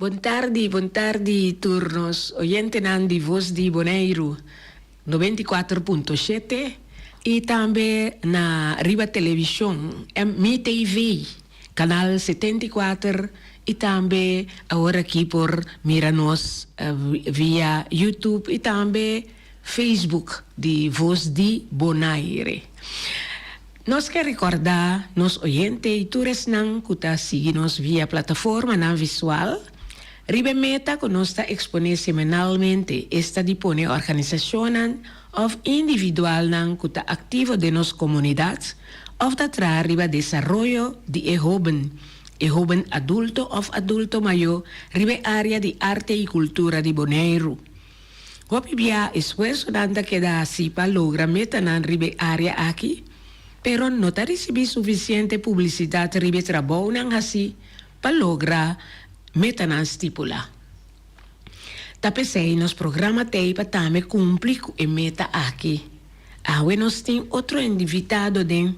Bon tardi, bon tardi tur nos oyentenan di Voz di Boneiru 94.7 y tambe na riba television Mi TV canal 74 y tambe awor aki por mira nos via YouTube y tambe Facebook di Voz di Bonaire. Nos ke rekordá nos oyente i tur esnan ku ta sigui nos via plataformanan visual riba e meta ku nos ta eksponé semanalmente, esta di pone organisashonnan òf individualnan ku ta aktivo den nos komunidat òf ta traha riba desaroyo di e hóben, e hóben adulto òf adulto mayó riba e área di arte i kultura di Boneiru. Hopi bia esfuersonan ta keda hasi pa logra metanan riba e área aki, pero no ta risibí sufisiente publisidat riba e trabounan hasi pa logra metanan stipulá. Ta p'esei nos programa t'ei pa tambe kumpli ku e meta aki. Awe nos tin otro invitado den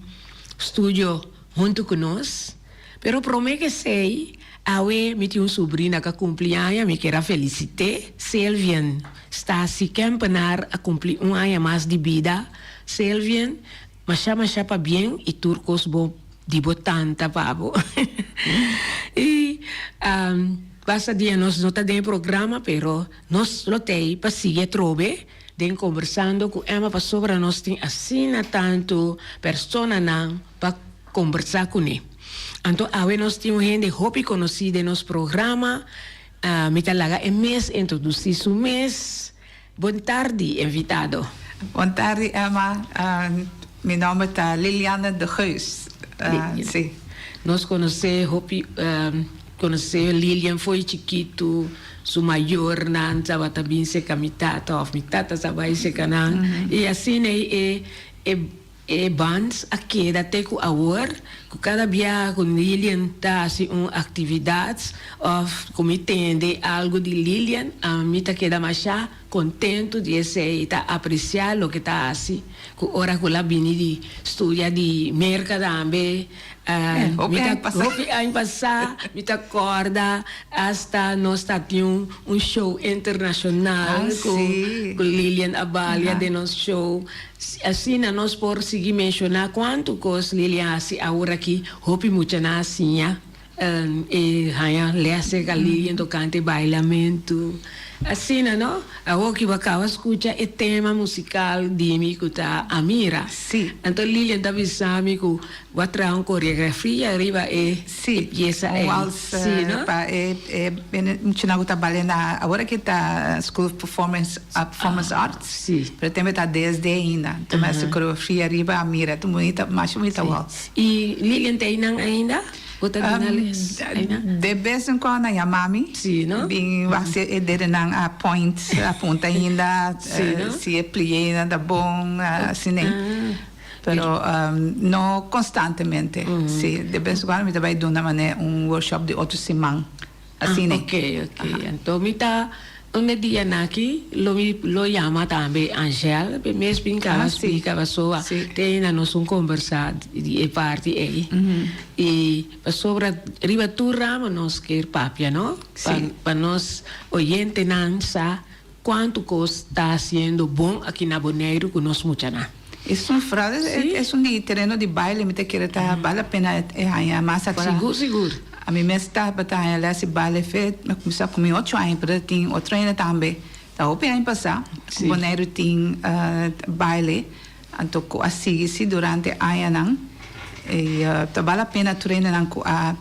studio huntu ku nos. Pero prome ke esei, awe mi tin un subrina ka kumpli aña, mi kier a felisit'é, Selvien Stasi Kempenaar a kumpli un aña mas di bida. Selvien, masha masha pabien i tur kos bon di bo tanta pa bo. I basta dia nos no ta den e programa, pero nos lo t'ei pa sigui atrobe den Kombersando ku Emma pasobra nos tin asina tantu personanan pa kombersá kuné. Anto awe nos tin un hende hopi konosí den nos programa. Mi ta laga e mes introdusí su mes. Bon tardi, invitado. Bon tardi, Emma. Mi nòmber ta Liliane de Geus. Sí. Nos konosé hopi, konosé Lilian fo'i chikitu. Su mayornan tabata bin seka mi tata òf mi tata sa bai seka nan. I asina e e. E band a keda te ku awor, ku kada biaha ku Lilian ta hasi un aktividat òf ku mi tende algu di Lilian, ami ta keda masha kontentu di esei i ta apresiá loke ta hasi. Ku ora ku el a bini di studia di Merka tambe, Hopi aña pasá. Hopi aña pasá, mi ta kòrda asta nos ta tin un show internashonal ku Lilian a balia den nos show. Asina nos por sigui menshoná kuantu kos Lilian hasi awor aki, hopi muchanan a siña e haña lès serka Lilian tokante bailamentu. Asina no? Awor ki bo a kaba skucha e tema musikal di mi ku ta Amira. Anto Lilian ta bisa mi ku Bo a traha un koreografia riba e piesa ei? Sí, un wals pa e muchanan ku ta balia na awor aki ta School of Performance Arts, pero e tempu e ta DSD ainda. Enton mi a hasi koreografia riba a mira, ta bunita, masha bunita wals. I Lilian ta einan ainda? Bo ta duna les einan? De bes en kuando nan yama mi, bin wak si e dedenan a point, a punta ainda, si e plié ta bon, asina. Pero no constantemente. Si, de bes en cuando mi ta bay duna manera un workshop di otro siman. Asina. Ah, ok, ok. Anto mi ta un e dianan aki lo mi lo yama tambe Angel p'e mes bin caba splica pasobra te ainda nos un combersa di e parti ey. Y pasobra riba tur ramo nos kier papia, no? Pa nos oyentenan sa Cuanto cos ta haciendo bon aki na Boneiru cu nos muchanan? Es un fraude, es un di tereno di baile, mi ta kere ta bal la pena e haña mas atrás. Sigur, sigur. Ami mes tabata haña les di baile fe, mi a cuminsa cu mi ocho aña, pero tin otro hende tambe. Ta hopi aña pasa cu Boneiru tin baile. Anto ku a sigui si durante añanan i ta bal la pena tur hendenan ku a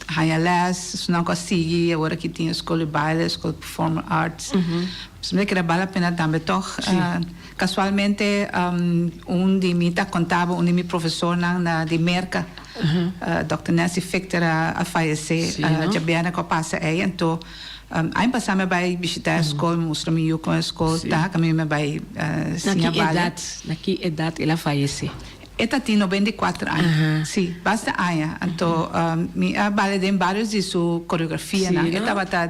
haña lès, esunnan ku a sigui awor aki tin e skol di baile, skol di performing arts. Pues mi ta kere bal la pena tambe tòg. Kasualmente un di mi ta kontaba un di mi profesornan na di Merka, Dòkter Nancy Fichter a fayesé djabièrnè ku a pasa ei. Anto Aña pasá mi a bai bishitá e skol, mi mustra mi yu kon e skol ta, kaminda mi a bai siña bale. Na ki edat el a fayesé? E ta tin 94 aña. Sí, basta aña. Anto mi a balia den varios di su coreografianan. E tabata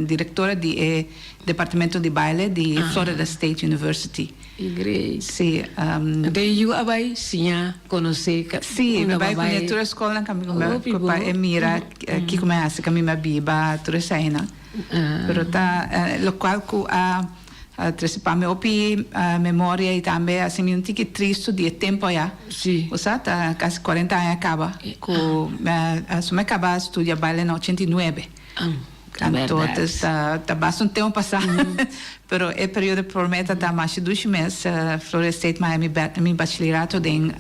directora di e departamento di baile di Florida State University. Great. Sí. Anto e yu a bai siña conoce Sí, mi a bai cune tur e scolnan cu pa e mira kico mi a haci, cami mi a biba, tur esainan. Pero ta locual cu a trece pa mi hopi memoria y tambe a haci mi un tiki tristo di e tempo aya. Bo sa, ta casi cuarenta aña caba cu mi a, so mi a caba studia baile na 89. Anto ta basta un tempo pasa, pero e periodo prome ta ta masha dushi mes. Florida State mi a haya mi bachillerato den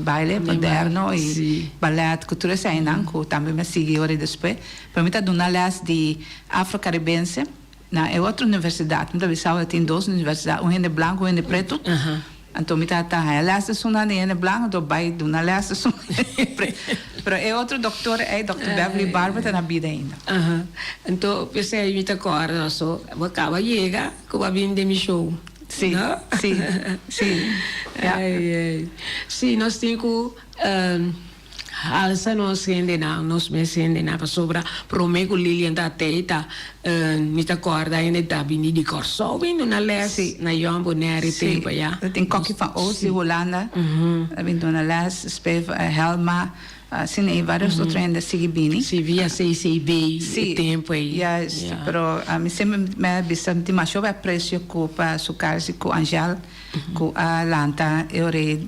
baile moderno y ballet cu tur esainan cu tambe mi a sigui ora despues. Pero mi ta duna les di Afro-Caribense na e otro universidad. Mi ta bisa awor tin dos universidad, un hende blanco, un hende preto. Anto mi ta ta haña les esunnan di hende blanco, anto bai duna les esun hende preto. Pero e otro doctor ei, Doctor Beverly Barber, ta na bida ainda. Anto p'esei mi ta corda so, bo caba yega cu bo a bin den mi show. Si, si, si, ya. Ai, ai. Si, nos tin cu Alsa nos hendenan, nos mes hendenan, pasobra prome ku Lilian ta tei ta mi ta kòrda hende ta bini di Kòrsou bin duna lès na Jong Bonaire tempu ayá. Sí, tin Kokkie van Oost di Hulanda a bin duna lès, despues Helma, asina i varios otro hende a sigui bini. Sí, via CCB e tempu ei. Juist, pero mi semper mi a bisa mi tin masha hopi apresio ku pa Sukarsi ku Angèle. Ku a lanta e ora ei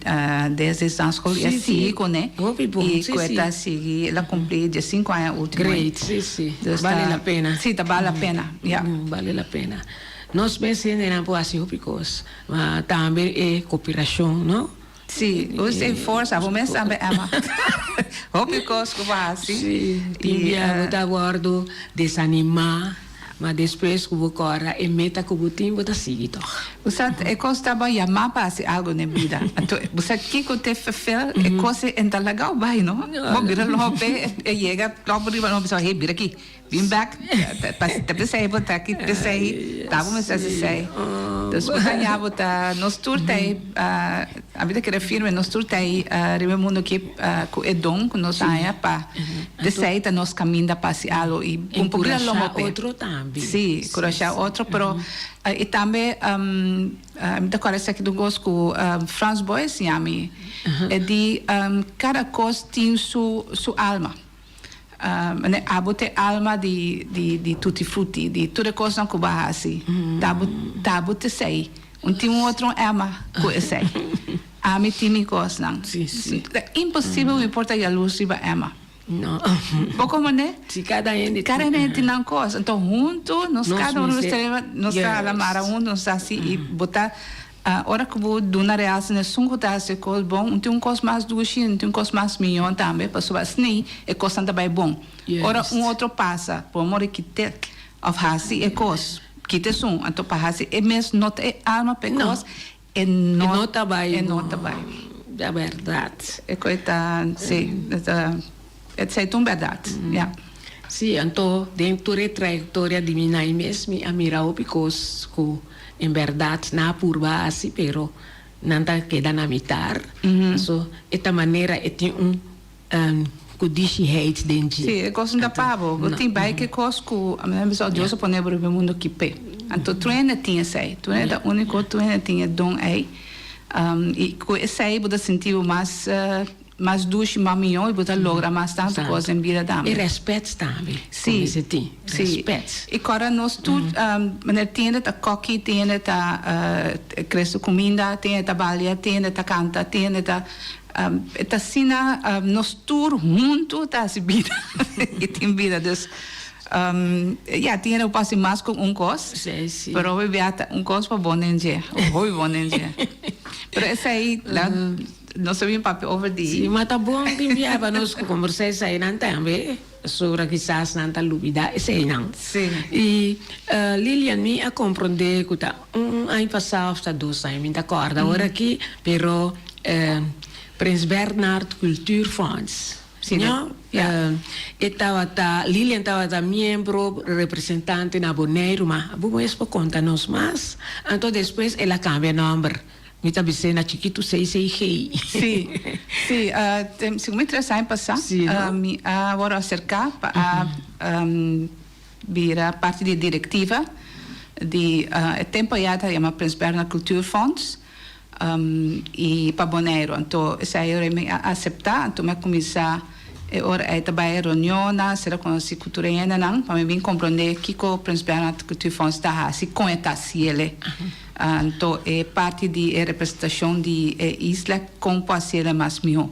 desde dansschool i a sigui kuné i ku e ta sigui el a kumpli diesinku aña ultimo ei. Great, si si. Bale la pena. Si, ta bale la pena, ya. Bale la pena. Nos mes hendenan por hasi hopi kos, ma tambe e koperashon, no? Si, bo mester tin forsa, bo mes tambe Emma. Hopi kos ku bo hasi. Si, tin bia bo ta wòrdu desanimá, ma despues ku bo kòrda e meta ku bo tin, bo ta sigui tòg. Bo sa, e kos ta bo yamá pa hasi algu den bida. Anto, bo sa kiko te ferfel e kos ei ta laga bo bai, no? Bo bira lope, e yega lòp riba, bo bisa, hey, bira aki. Bin bek, ta p'esei bo ta aki, p'esei ta bo mester hasi esei. Dus bo haña bo ta, nos tur ta ei, ami ta kere firme, nos tur ta ei riba e mundu aki ku e don ku nos haña pa p'esei ta nos kaminda pa hasi algu i un poco di Enkurashá otro tambe. Sí, enkurashá otro, pero i tambe mi ta kòrda esaki di un kos ku Frans Boy a siña mi, e di kada kos tin su su alma. Manera abo ta e alma di di tutti frutti, di tur e kosnan ku bo a hasi. Ta bo ta bo ta esei. Un tin un otro Emma ku esei. Ami tin mi kosnan. Ta imposibel mi por ta yalurs riba Emma. Bo komprende? Kada hende Kada hende tin nan kos. Anto huntu nos kada unu nos ta lamara huntu nos ta hasi i bo ta Ora ku bo duna realse na esun ku ta hasi e kos bon, un tin un kos mas dushi, un tin un kos mas mihó tambe, pasobra asina e kosnan ta bai bon. Ora un otro pasa, por mori kit'é òf hasi e kos, kita esun, anto pa hasi e mes no ta e alma pa e kos, e no ta bai e no ta bai. Ta bèrdat. E kos ta, si, e ta, esei ta un bèrdat, ya. Si, anto den tur e trayektoria di mi nai mes mi a mira hopi kos ku En berdad nan a purba haci pero nan ta keda na mitar. So e ta manera e tin un cudishiheid den dje. Sí, e cos no ta pa bo. Bo tin bai ke cos cu a mi bisa Dios a pone bo riba e mundo aki p'e. Anto tur hende tin esei. Tur hende ta unico, tur hende tin e don ei. I cu esei bo ta sinti bo mas. Mas dushi, mas mihó i bo ta logra mas tantu kos den bida tambe. E rèspèt tambe ku mester tin. Rèspèt. I kòrda nos tur manera tin hende ta kòki, tin hende ta krese kuminda, tin hende ta balia, tin hende ta kanta, tin hende ta e ta asina nos tur huntu ta hasi bida i tin bida. Dus ya tin hende ku por hasi mas ku un kos, pero hopi bia ta un kos pa bon den dje, hopi bon den dje. Pero esei la. Nos a bin papia over di. Si, ma ta bon tin bia pa nos ku kombersá eseinan tambe, pasobra kisas nan ta lubidá eseinan. Si. I Lilian, mi a komprondé ku ta un aña pasá òf ta dos aña, mi ta kòrda awor aki, pero Prins Bernhard Cultuurfonds, Si, no? Ya. E tabata, Lilian tabata miembro representante na Boneiru, ma bo mes por konta nos mas. Anto despues el a kambia nòmber. Mi ta bis'é na chikitu CCG. Sí, sí. Segun mi tres aña pasá, mi a wòrdu aserká pa a bira parti di e direktiva di e tempu ayá ta yama Prins Bernhard Cultuurfonds i pa Boneiru. Anto esei ora mi a aseptá, anto mi a kuminsá e ora ei ta bai e reunionnan, sera konosí ku tur e hendenan pa mi bin komprondé kiko Prins Bernhard Cultuurfonds ta hasi, kon e ta hasiel. Anto e parti di e representashon di e isla kon por hasiel mas mihó.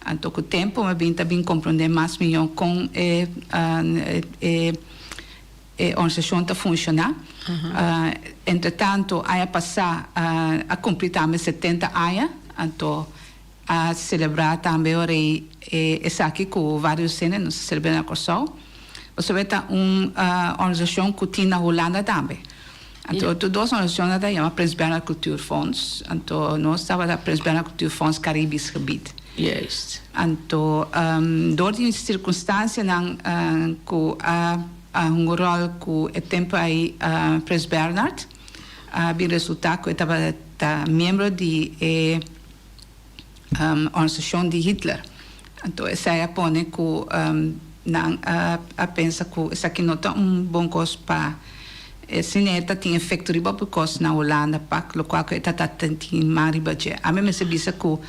Anto ku tempu mi bin ta bin komprondé mas mihó kon e e e organisashon ta funshoná. Entretanto aña pasá a kumpli tambe 70 aña, anto a selebrá tambe ora ei esaki ku vários hende, nos a selebrá na Kòrsou. Pasobra e ta un organisashon ku tin na Hulanda tambe. Anto tur dos organisashonnan ta yama Prins Bernhard Cultuurfonds. Anto nos tabata Prins Bernhard Cultuurfonds Caribisch Gebied. Juist. Anto dor di sirkunstansianan ku a hunga un ròl ku e tempu ei Prins Bernhard a bin resultá ku e tabata miembro di e organisashon di Hitler. Anto esei a pone ku nan a pensa ku esaki no ta un bon kos pa e sineta tin efekto riba hopi kos na Hulanda pa lokual ku e ta ta tin man riba dje. Ami mester bisa ku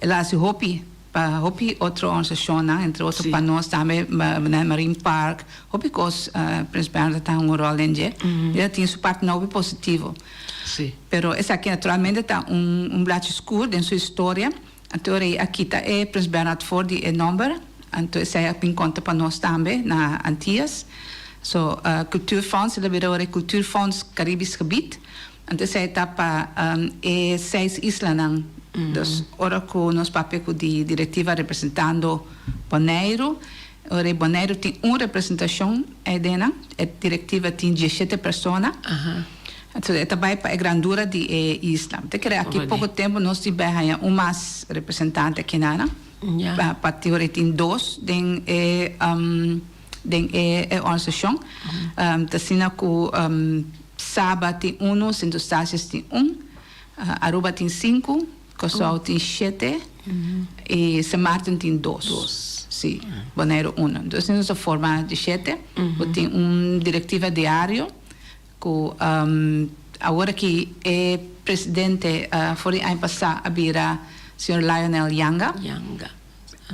el a hasi hopi pa hopi otro organisashonnan, entre otro pa nos tambe Marine Park, hopi kos Prins Bernhard ta hunga un ròl den dje. E ta tin su partinan hopi positivo. Sí. Pero esaki naturalmente ta un un blachi skur den su historia. Anto rei a kita e Prins Bernhard for di e nomber. Anto esei a bin konta pa nos tambe na Antias. So, Cultuurfonds, el a bira ora e Cultuurfonds Caribisch Gebied. Anto esei ta pa e seis islanan. Dus ora ku nos papia ku di direktiva representando Boneiru, ora e Boneiru tin un representashon eidennan, e direktiva tin diesshete persona. Entonces e ta bai pa e grandura di e isla. Mi ta kere aki poko tempu nos tin bai haña un mas representante akinana. Pa tin ora e tin dos den e den e organisashon. Ta asina ku Saba tin unu, Sint Eustatius tin un, Aruba tin sinku, Kòrsou tin shete i Sint Maarten tin dos. Sí, Boneiru unu. Entonces asina nos ta forma di shete. Bo tin un direktiva diario. Ku awor aki e presidente for di aña pasá a bira señor Lionel Yanga. Yanga.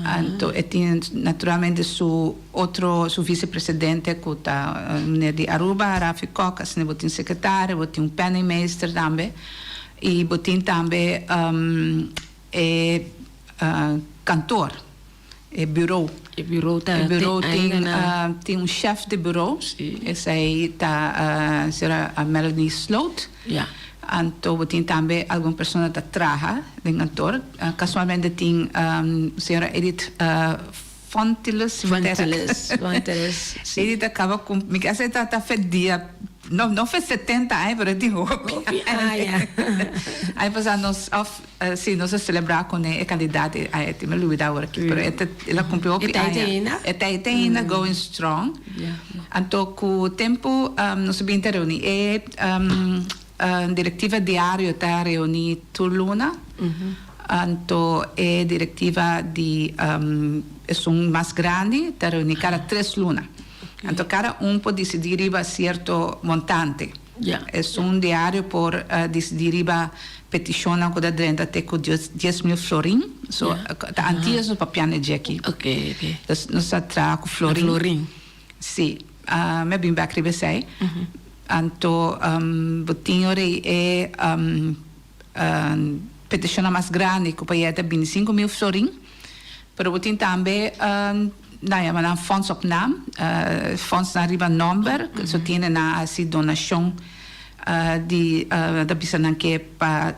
Anto e tin naturalmente su otro su vicepresidente ku ta meneer di Aruba, Rafi Kok, asina bo tin sekretario, bo tin un penningmeester tambe i bo tin tambe e kantoor. E bureau. E bureau ta E bureau tin tin un chef di bureau. Sí. Esei ta señora Melanie Sloot. Ja. Anto bo tin tambe algun persona ta traha den kantoor. Casualmente tin señora Edith Fontilus. Fontilus, Fontilus, si. Edith a caba cu mi kese ta ta fet dia no no fet 70 aña pero e tin hopi Hopi aña. Aña pasa nos of Si, nos a selebrá kuné e kandidat ei. Ai, tin mi lubidá awor aki, pero e ta, el a kumpli hopi E ta aña. ainda? E ta te ainda, going strong. Anto ku tempu nos a bin ta reuní. E direktiva diario ta reuní tur luna. Anto e direktiva di esun mas grandi ta reuní kada tres luna. Anto kada un por disidí riba sierto montante. Esun diario por disidí riba petishonnan ku ta drenta te ku 10,000 florin. So, ta Antillas nos papiando e dje aki. Dus nos ta traha ku florin. Si. Mi a bin bek riba esei. Anto bo tin ora ei e petishonnan mas grandi ku pa yega te 25,000 florin. Pero bo tin tambe nan yama nan fonds op naam, fondsnan riba nomber, so tiene nan a hasi donashon di ta bisa nan ke pa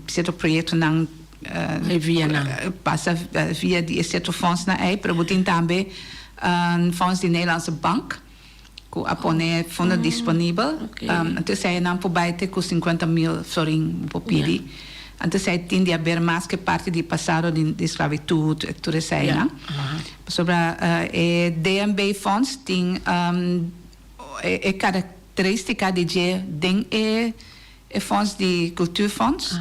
sierto proyektonan pasa via di e sierto fondsnan ei, pero bo tin tambe fonds di Nederlandse Bank ku a pone fondo disponibel. Anto esei nan por bai te ku 50,000 florin bo por pidi. Anto esei tin di haber mas ku e parti di pasado di sklabitut e tur eseinan. Pasobra e DNB fonds tin e karakteristika di dje den e fonds di Cultuurfonds.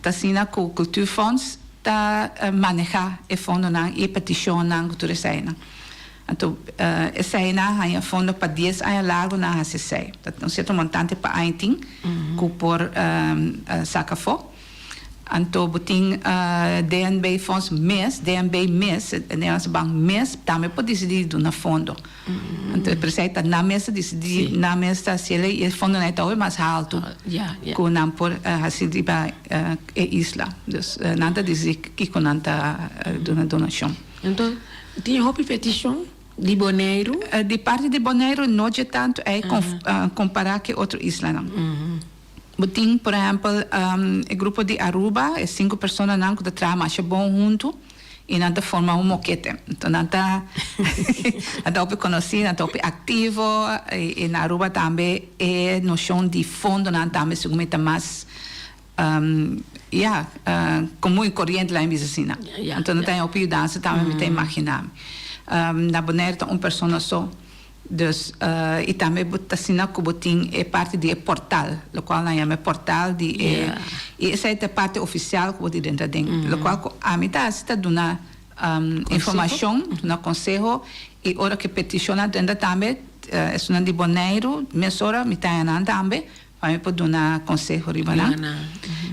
Ta asina ku Cultuurfonds ta manehá e fondonan i e petishonnan ku tur eseinan. Anto eseinan a haña fondo pa dies aña largu nan a hasi esei. Ta un sierto montante pa aña tin ku por saka afó. Anto bo tin DNB Fonds mes, DNB mes, e Nederlandse Bank mes tambe por disidí di duna fondo. Anto e presei ta nan mes ta disidí, nan mes ta hasi el i e fondonan ei ta hopi mas haltu ku nan por hasi riba e isla. Dus nan ta disidí kiko nan ta duna donashon. Anto tin hopi petishon di Boneiru? Di parti di Boneiru no dje tantu ei kompará ku e otro islanan. Bo tin, por ehèmpel, e grupo di Aruba, e sinku personanan ku ta traha masha bon huntu i nan ta forma un mokete. Enton nan ta nan ta hopi konosí, nan ta hopi aktivo i na Aruba tambe e noshon di fondonan tambe segun mi ta mas ya komun i koriente laga mi bisa asina. Enton nan ta haña hopi yudansa tambe mi ta imaginá mi. Na Bonaire ta un persona so. Dus, i tambe bo ta asina ku bo tin e parti di e portal, lokual nan yama e portal di e, i esei ta e parti ofisial ku bo tin dentro aden. Lokual ku ami ta hasi ta duna informashon, duna konseho, i ora ku e petishonnan drenta tambe, esunnan di Boneiru, mesora mi ta haña nan tambe. Pa mi por duna conseho riba nan.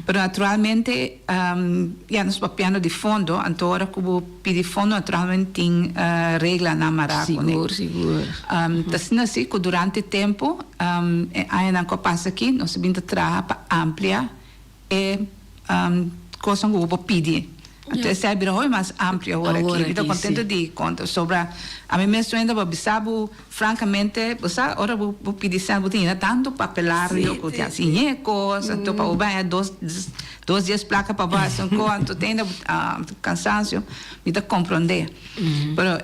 Pero naturalmente ya nos papiando di fondo, anto ora cu bo pidi fondo naturalmente tin reglanan mará cu ne. Sigur, sigur. Ta asina si cu durante tempo, e añanan cu a pasa aki, nos a bin ta traha pa amplia e cosnan cu bo por pidi. Anto esei a bira hopi mas amplio awor aki. Mi ta contento di conta sobra ami mes tu hende bo bisa bo francamente bo sa ora bo bo pidi sèn bo tin yena tanto papelario cu ta haci ñe cos anto pa bo baña dos dos dies placa pa bo haci un cos anto te hende cansancio mi ta compronde pero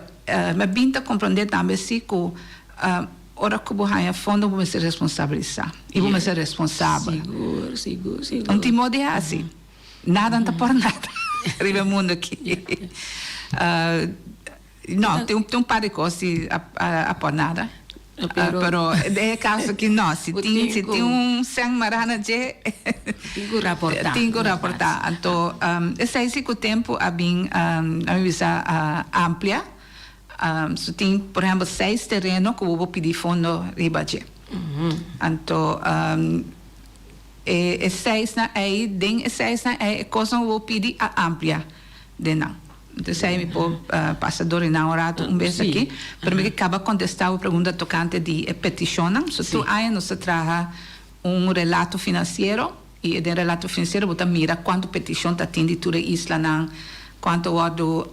mi a bin ta compronde tambe si cu ora cu bo haña fondo bo mester responsabilisa y bo mester responsabel Sigur sigur sigur. Un tin modo di haci. Nada no ta por nada riba e mundo aki. No, tin un par di cos si a por nada. Pero den e caso aki no, si tin si tin un cen mara na dje tin cu raporta. Tin cu raporta. Anto esey si cu tempo a bin a mi bisa a amplia. So tin por ehempel seis tereno cu bo por pidi fondo riba dje. Anto E e seisnan ei, den e seisnan ei e kosnan ku bo pidi a amplia den nan. Entonces ei mi por pasa dor di nan un rato un bes aki. Pero mi ke kaba kontestá bo pregunta tokante di e petishonnan. So tur aña nos ta traha un relato finansiero i den relato finansiero bo ta mira kuantu petishon ta tin di tur e islanan, kuantu a wòrdu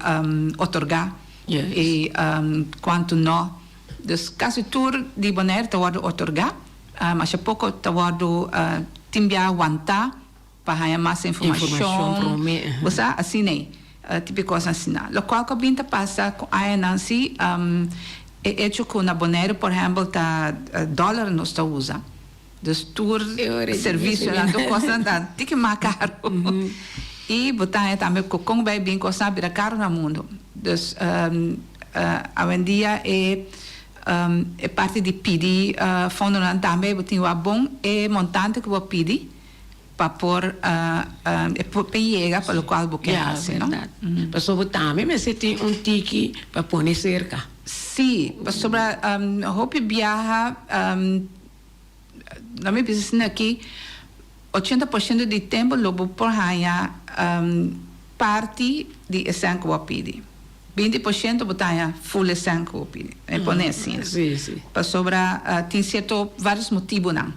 otorgá i kuantu no. Dus kasi tur di Bonaire ta wòrdu otorgá. Masha poko ta wòrdu tin bia wantá pa haña mas informashon. Bo sa, asina ei, tipo e kosnan asina. Lokual ku a bin ta pasa ku añanan si, e echo ku na Boneiru por ehèmpel ta dòler nos ta usa. Dus tur servisionan, tur kosnan ta tiki mas karu. I bo ta haña tambe ku kon bai bin kosnan a bira karu na mundu. Dus awendia e. E parti di pidi fondonan tambe bo tin wak bon e montante ku bo a pidi pa por pa yega pa lokual bo ke hasi no. Ya, bèrdat. Pasobra bo tambe mester tin un tiki pa pone serka. Si, pasobra hopi biaha lo mi bisa asina aki 80% di tempu lo bo por haña parti di e sèn ku bo a pidi. 20% bo ta haña full e sèn ku bo pidi. Mi pone asina. Pasobra tin sierto varios motibunan.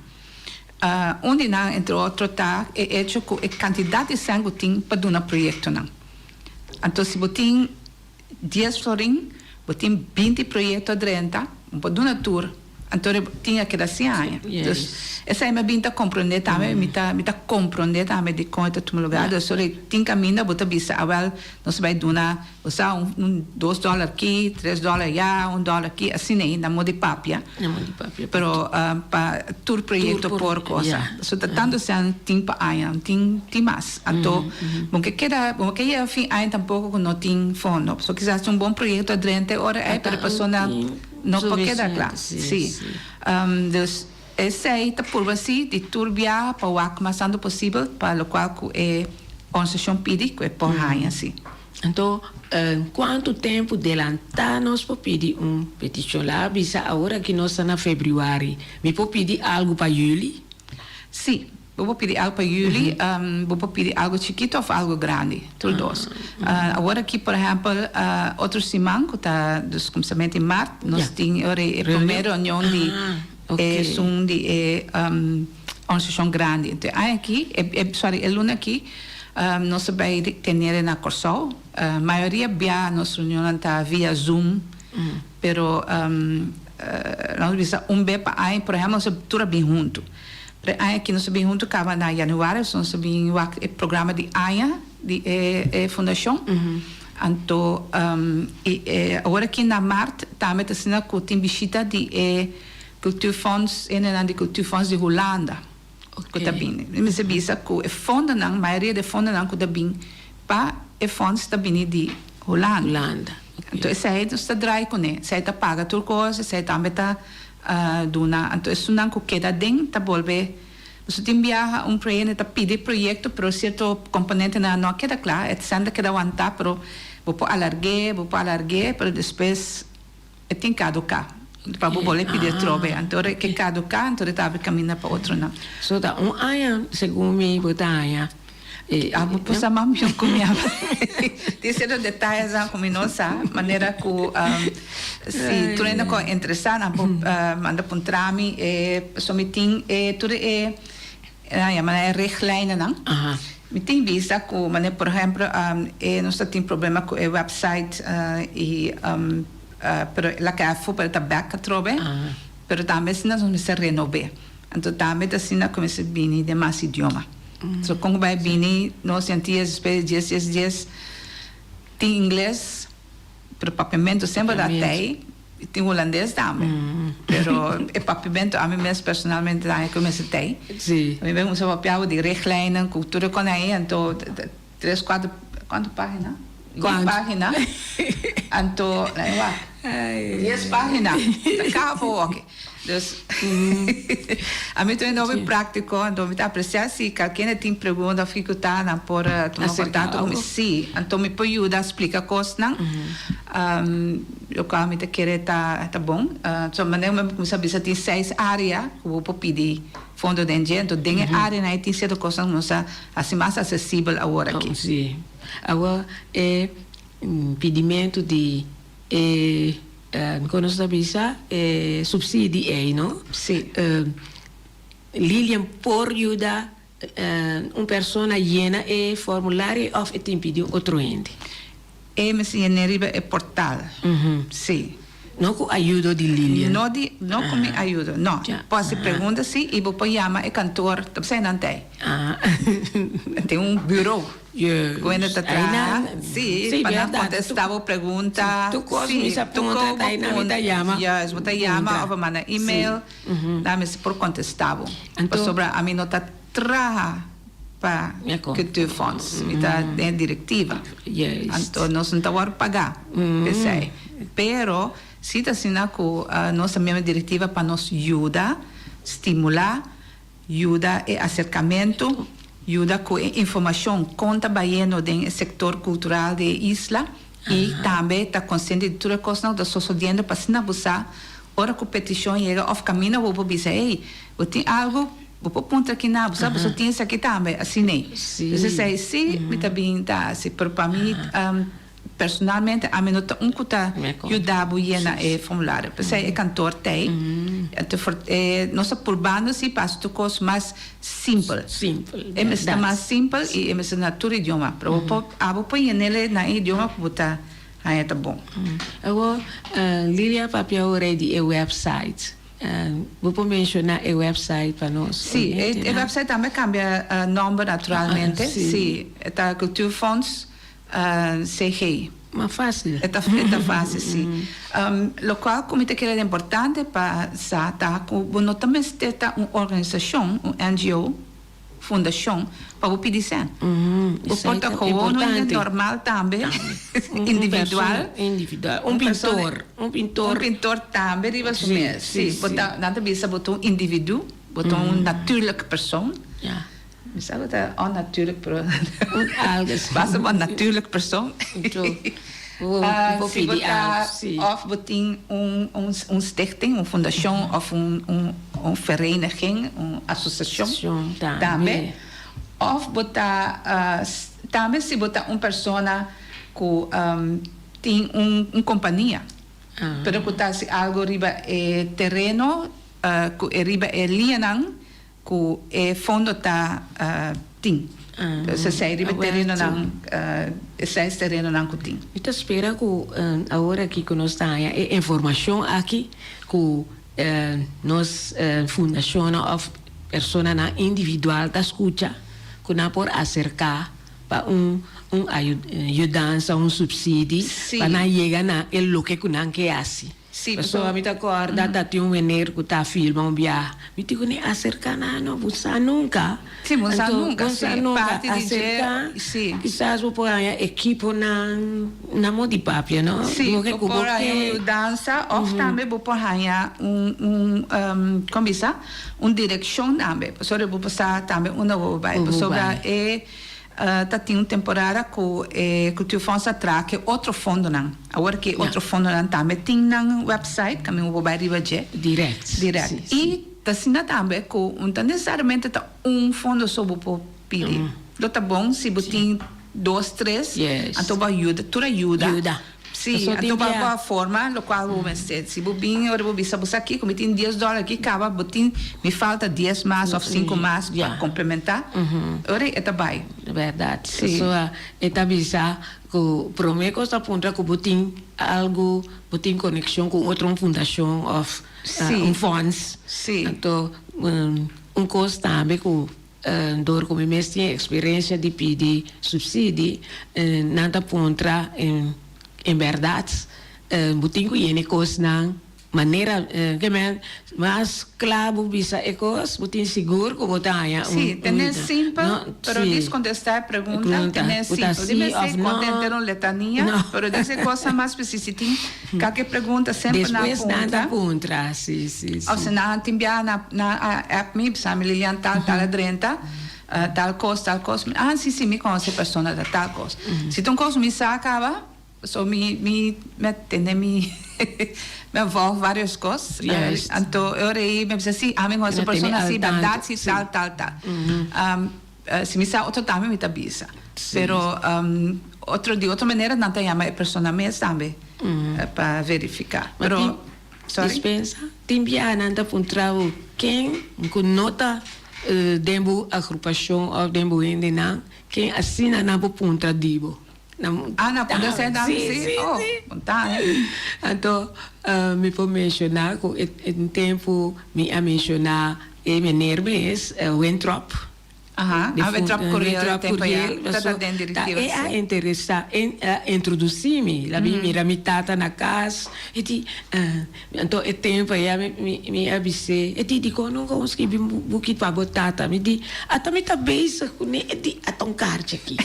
Un di nan entre otro ta e echo ku e kantidat di sèn ku tin pa duna proyektonan. Anto si bo tin dies florin, bo tin 20 proyekto a drenta, bo por duna tur. Anto tin a keda sin aña. Dus esei mi a bin ta komprondé tambe, mi ta mi ta komprondé tambe dikon e ta tuma lugá. Dus ora tin kaminda bo ta bisa awèl nos ta bai duna bo sa un dos dòler aki, tres dòler ayá, un dòler aki, asina ei na modo di papia. Na modo di papia. Pero pa tur proyekto por kosa. So ta tantu sèn tin pa aña, tin tin mas. Anto bo ke keda bo ke yega fin aña tampoko ku no tin fondo. So kisas tin un bon proyekto a drenta e ora ei pero e persona. No por keda kla. Sí. Dus esei ta purba sí di tur biaha pa wak mas tantu posibel pa lokual ku e Organisashon pidi ku e por haña si. Anto, kuantu tempu delantá nos por pidi un petishon? La a bisa awor aki nos ta na febrüari. Mi por pidi algu pa yüli? Sí, bo por pidi algu pa yüli. Bo por pidi algu chikitu òf algu grandi, tur dos. Awor aki, por ehèmpel, otro siman ku ta dus kuminsamentu di mart, nos tin e promé reunion di esun di e Organisashon grandi. Enton e aña aki, e sorry, e luna aki, nos a bai tenere na Kòrsou. Mayoria bia nos reunionnan ta via Zoom, pero nos bisa un be pa aña, por ehèmpel nos a tur a bin huntu. Pero e aña aki nos a bin huntu kaba na yanüari, so nos a bin wak e programa di aña di e fundashon. Anto i awor aki na mart tambe ta asina ku tin bishita di e Cultuurfonds, hendenan di Cultuurfonds di Hulanda ku ta bini. Mi mester bisa ku e fondonan, mayoria di e fondonan ku ta bin pa e fonds ta bini di Hulanda. Hulanda, ok. Anto esei nos ta draai kuné. Esei ta paga tur kos, esei tambe ta duna. Anto esunnan ku keda aden ta bolbe, pasobra tin biaha un proyekto ta pidi proyekto pero sierto komponentenan no a keda kla, e sèn ta keda wantá pero bo por alarg'é, bo por alarg'é pero despues. E tin kaduká. Pa bo bolbe pidi atrobe. Anto ora ke kaduká, anto e ta habri kaminda pa otronan. So ta un aña segun mi bo ta haña e. Abo por sa mas mihó ku mi aba. Tin sierto detayesnan ku mi no sa, manera ku si tur hende ku a interesá nan por manda puntra mi. So mi tin e tur e nan yama nan e richtlijnennan. Mi tin bista ku manera por ehempel e nos ta tin problema ku e website i pero el a keda afó pero e ta bek atrobe pero tambe asina nos mester renob'é anto tambe ta asina ku mester bini den mas idioma so kon ku bai bini nos den dies despues di dies dies dies tin ingles pero papiamentu semper ta tei. Tin hulandes tambe. Pero e papiamento ami mes personalmente ta haña ku mester tei. Sí. Mi mes usa papiabu di richtlijnen ku tur e kon ei anto tres kuater kuantu pagina? Dies pagina. Anto laat mi wak. Dies pagina. Ta kaba oke. Dus ami ta un hopi práktiko anto mi ta apresiá si kalkende tin pregunta òf kiko ta nan por tuma kontakto ku mi. Sí, anto mi por yuda splika kosnan lokual mi ta kere ta ta bon. So manera mi kuminsá bisa tin seis área ku bo por pidi fondo den dje anto den e áreanan ei tin sierto kosnan ku nos a hasi mas asesibel awor aki. Sí, awor e pidimentu di e. Kon nos ta bisa e subsidi ei no? Sí. Lilian por yuda un persona yena e formulario of e tin pidi un otro hende? E mester yena riba e portal. Sí. No ku ayudo di Lilian? No di, no ku mi ayudo, no. Por hasi pregunta sí i bo por yama e kantoor, ta bisa nan ta ei. Tin un bureau. Juist. Ku hende ta traha, sí, pa nan kontestá bo pregunta. Tur kos mi sa puntra ta einan mi ta yama. Juist, bo ta yama òf bo manda email, nan mester por kontestá bo. Pasobra ami no ta traha pa Cultuurfonds, mi ta den e direktiva. Anto nos no ta wòrdu pagá p'esei. Pero si ta asina ku nos ta miembro di direktiva pa nos yuda, stimulá. Yuda e aserkamentu, yuda ku e informashon kon ta bayendo den e sektor kultural di e isla i tambe ta konsiente di tur e kosnan ku ta sosodiendo pa asina bo sa ora ku petishon yega òf kaminda bo por bisa ey bo tin algu bo por puntra kina bo sa boso tin esaki tambe asin'ey. Dus esei si mi ta bin ta hasi pero pa mi Personalmente ami no ta un ku ta yuda bo yena e formulario. P'esei e kantoor t'ei. Nos ta purbando si pa hasi tur kos mas simpel. E mester ta mas simpel i e mester na tur idioma. Pero bo por, abo por yen'el na e idioma ku bo ta haña ta bon. Awor, Lilia papia ora di e website. Bo por menshoná e website pa nos? Sí, e website tambe a kambia nòmber naturalmente. Sí, e ta Cultuurfonds. CG. Mas fácil. E ta e ta fácil, sí. Locual cu mi ta kere ta importante pa sa ta cu bo no ta mester ta un organisacion, un NGO, fundacion, pa bo pidi cen. Bo por ta gewoon un hende normal tambe, individual. Individual. Un pintor. Un pintor. Un pintor tambe riba su mes. Sí. Bo ta, nan ta bisa bo ta un individu, bo ta un natuurlijk persoon. Ja. Mi sa ku ta onnatuurlijk pero Un algo si. Basta bo natuurlijk persoon. Bo bo Si bo pidi ta algo si. of bo tin un un un stichting, un fundashon of un un un vereniging, un asosiashon Asosiashon tambe. tambe. Of bo ta tambe si bo ta un persona ku tin un un kompania pero ku ta hasi algo riba e tereno ku e riba e liñanan Ku e fondo ta tin. Dus esei riba e terenonan, e seis terenonan ku tin. Mi ta spera ku awor aki ku nos ta haña e informashon aki ku nos fundashonnan òf personanan individual ta skucha ku nan por aserká pa un un yudansa, un supsidi pa nan yega na e loke ku nan ke hasi. Sí, Pasobra mi ta kòrda ta tin un meneer ku ta filma un biaha. Mi tin ku ni aserká nan, no, bo sa nunka. Sí, bo sa Anto, nunka, bo sí. sa nunka. Parti di dje, Aserká, sí. kisas bo por haña ekiponan na mo di papia, no? Sí, Loke bo ku bo por haña un ke. yudansa òf tambe bo por haña un, un, kon bisa, un direkshon tambe. Pasobra bo por sa tambe unda bo por bai. Bo por Pasobra bai. e Ta tin un temporada ku e Cultuurfonds a traha ku e otro fondonan. Awor ku e otro fondonan tambe tin nan website, kaminda bo bai riba dje. Direct. Direct. I ta asina tambe ku un ta nesesariamente ta un fondo so bo por pidi. Lo ta bon si bo tin dos, tres, anto bo a yuda, tur a yuda. Yuda. Sí, Pasobra anto tin bo bia. a forma lokual bo mester. Si bo bin ora bo bisa bo sa kiko mi tin dies dòler aki kaba bo tin mi falta dies mas òf sinku mas pa komplementá ora e ta bai. Bèrdat. Sí. Pasobra e ta bisa ku promé kos ta puntra ku bo tin algu, bo tin konekshon ku otro un fundashon òf un fòns. Sí. Anto un kos tambe ku Dor ku mi mes tin eksperensia di pidi supsidi, nan ta puntra en bèrdat bo tin ku yena e kosnan manera ke men mas kla bo bisa e kos bo tin sigur ku bo ta haña un Sí, tene simpel, pero dis kontestá e pregunta tene simpel. Di mester konta henter un letania, pero dis e kosnan mas presis. Si tin kake pregunta semper nan puntra. Despues nan ta puntra, sí, sí, sí. Of si nan tin biaha na na a app mi, bisa mi Lilian tal tal a drenta, tal kos, tal kos. Mi, ah, sí, sí, mi konoce e persona ta tal kos. Si ta un kos mi sa kaba, so mi mi mi a tene mi mi a volg varios kos. Juist. Anto e ora ei mi a bisa sí, ami konoce e persona sí, bèrdat sí, tal, tal, tal. Si mi sa otro tambe mi ta bisa. Pero otro di otro manera nan ta yama e persona mes tambe pa verifica. Pero sorry. Dispensa, tin biaha nan ta puntra bo ken ku no ta den bo agrupashon òf den bo hendenan, ken asina nan por puntra di bo. Ah, nan puntra esei tambe? Si, si. Oh, bon ta he. Anto mi por menshoná ku e tempu mi a menshoná e meneer mes, Wintrop. Aha, Di ah, Wintrop Curiel, Wintrop tempo ya. Curiel, Ta ta den ta directiva, e a si. interesa, e a introduci mi, la bin mira mi tata na cas, e di, anto e tempo ya mi, mi, mi a bis'é, e di, dikon nunka bo skibi un buki pa bo tata? Mi di, ata mi ta bezig kuné, e di, ata un karchi aki.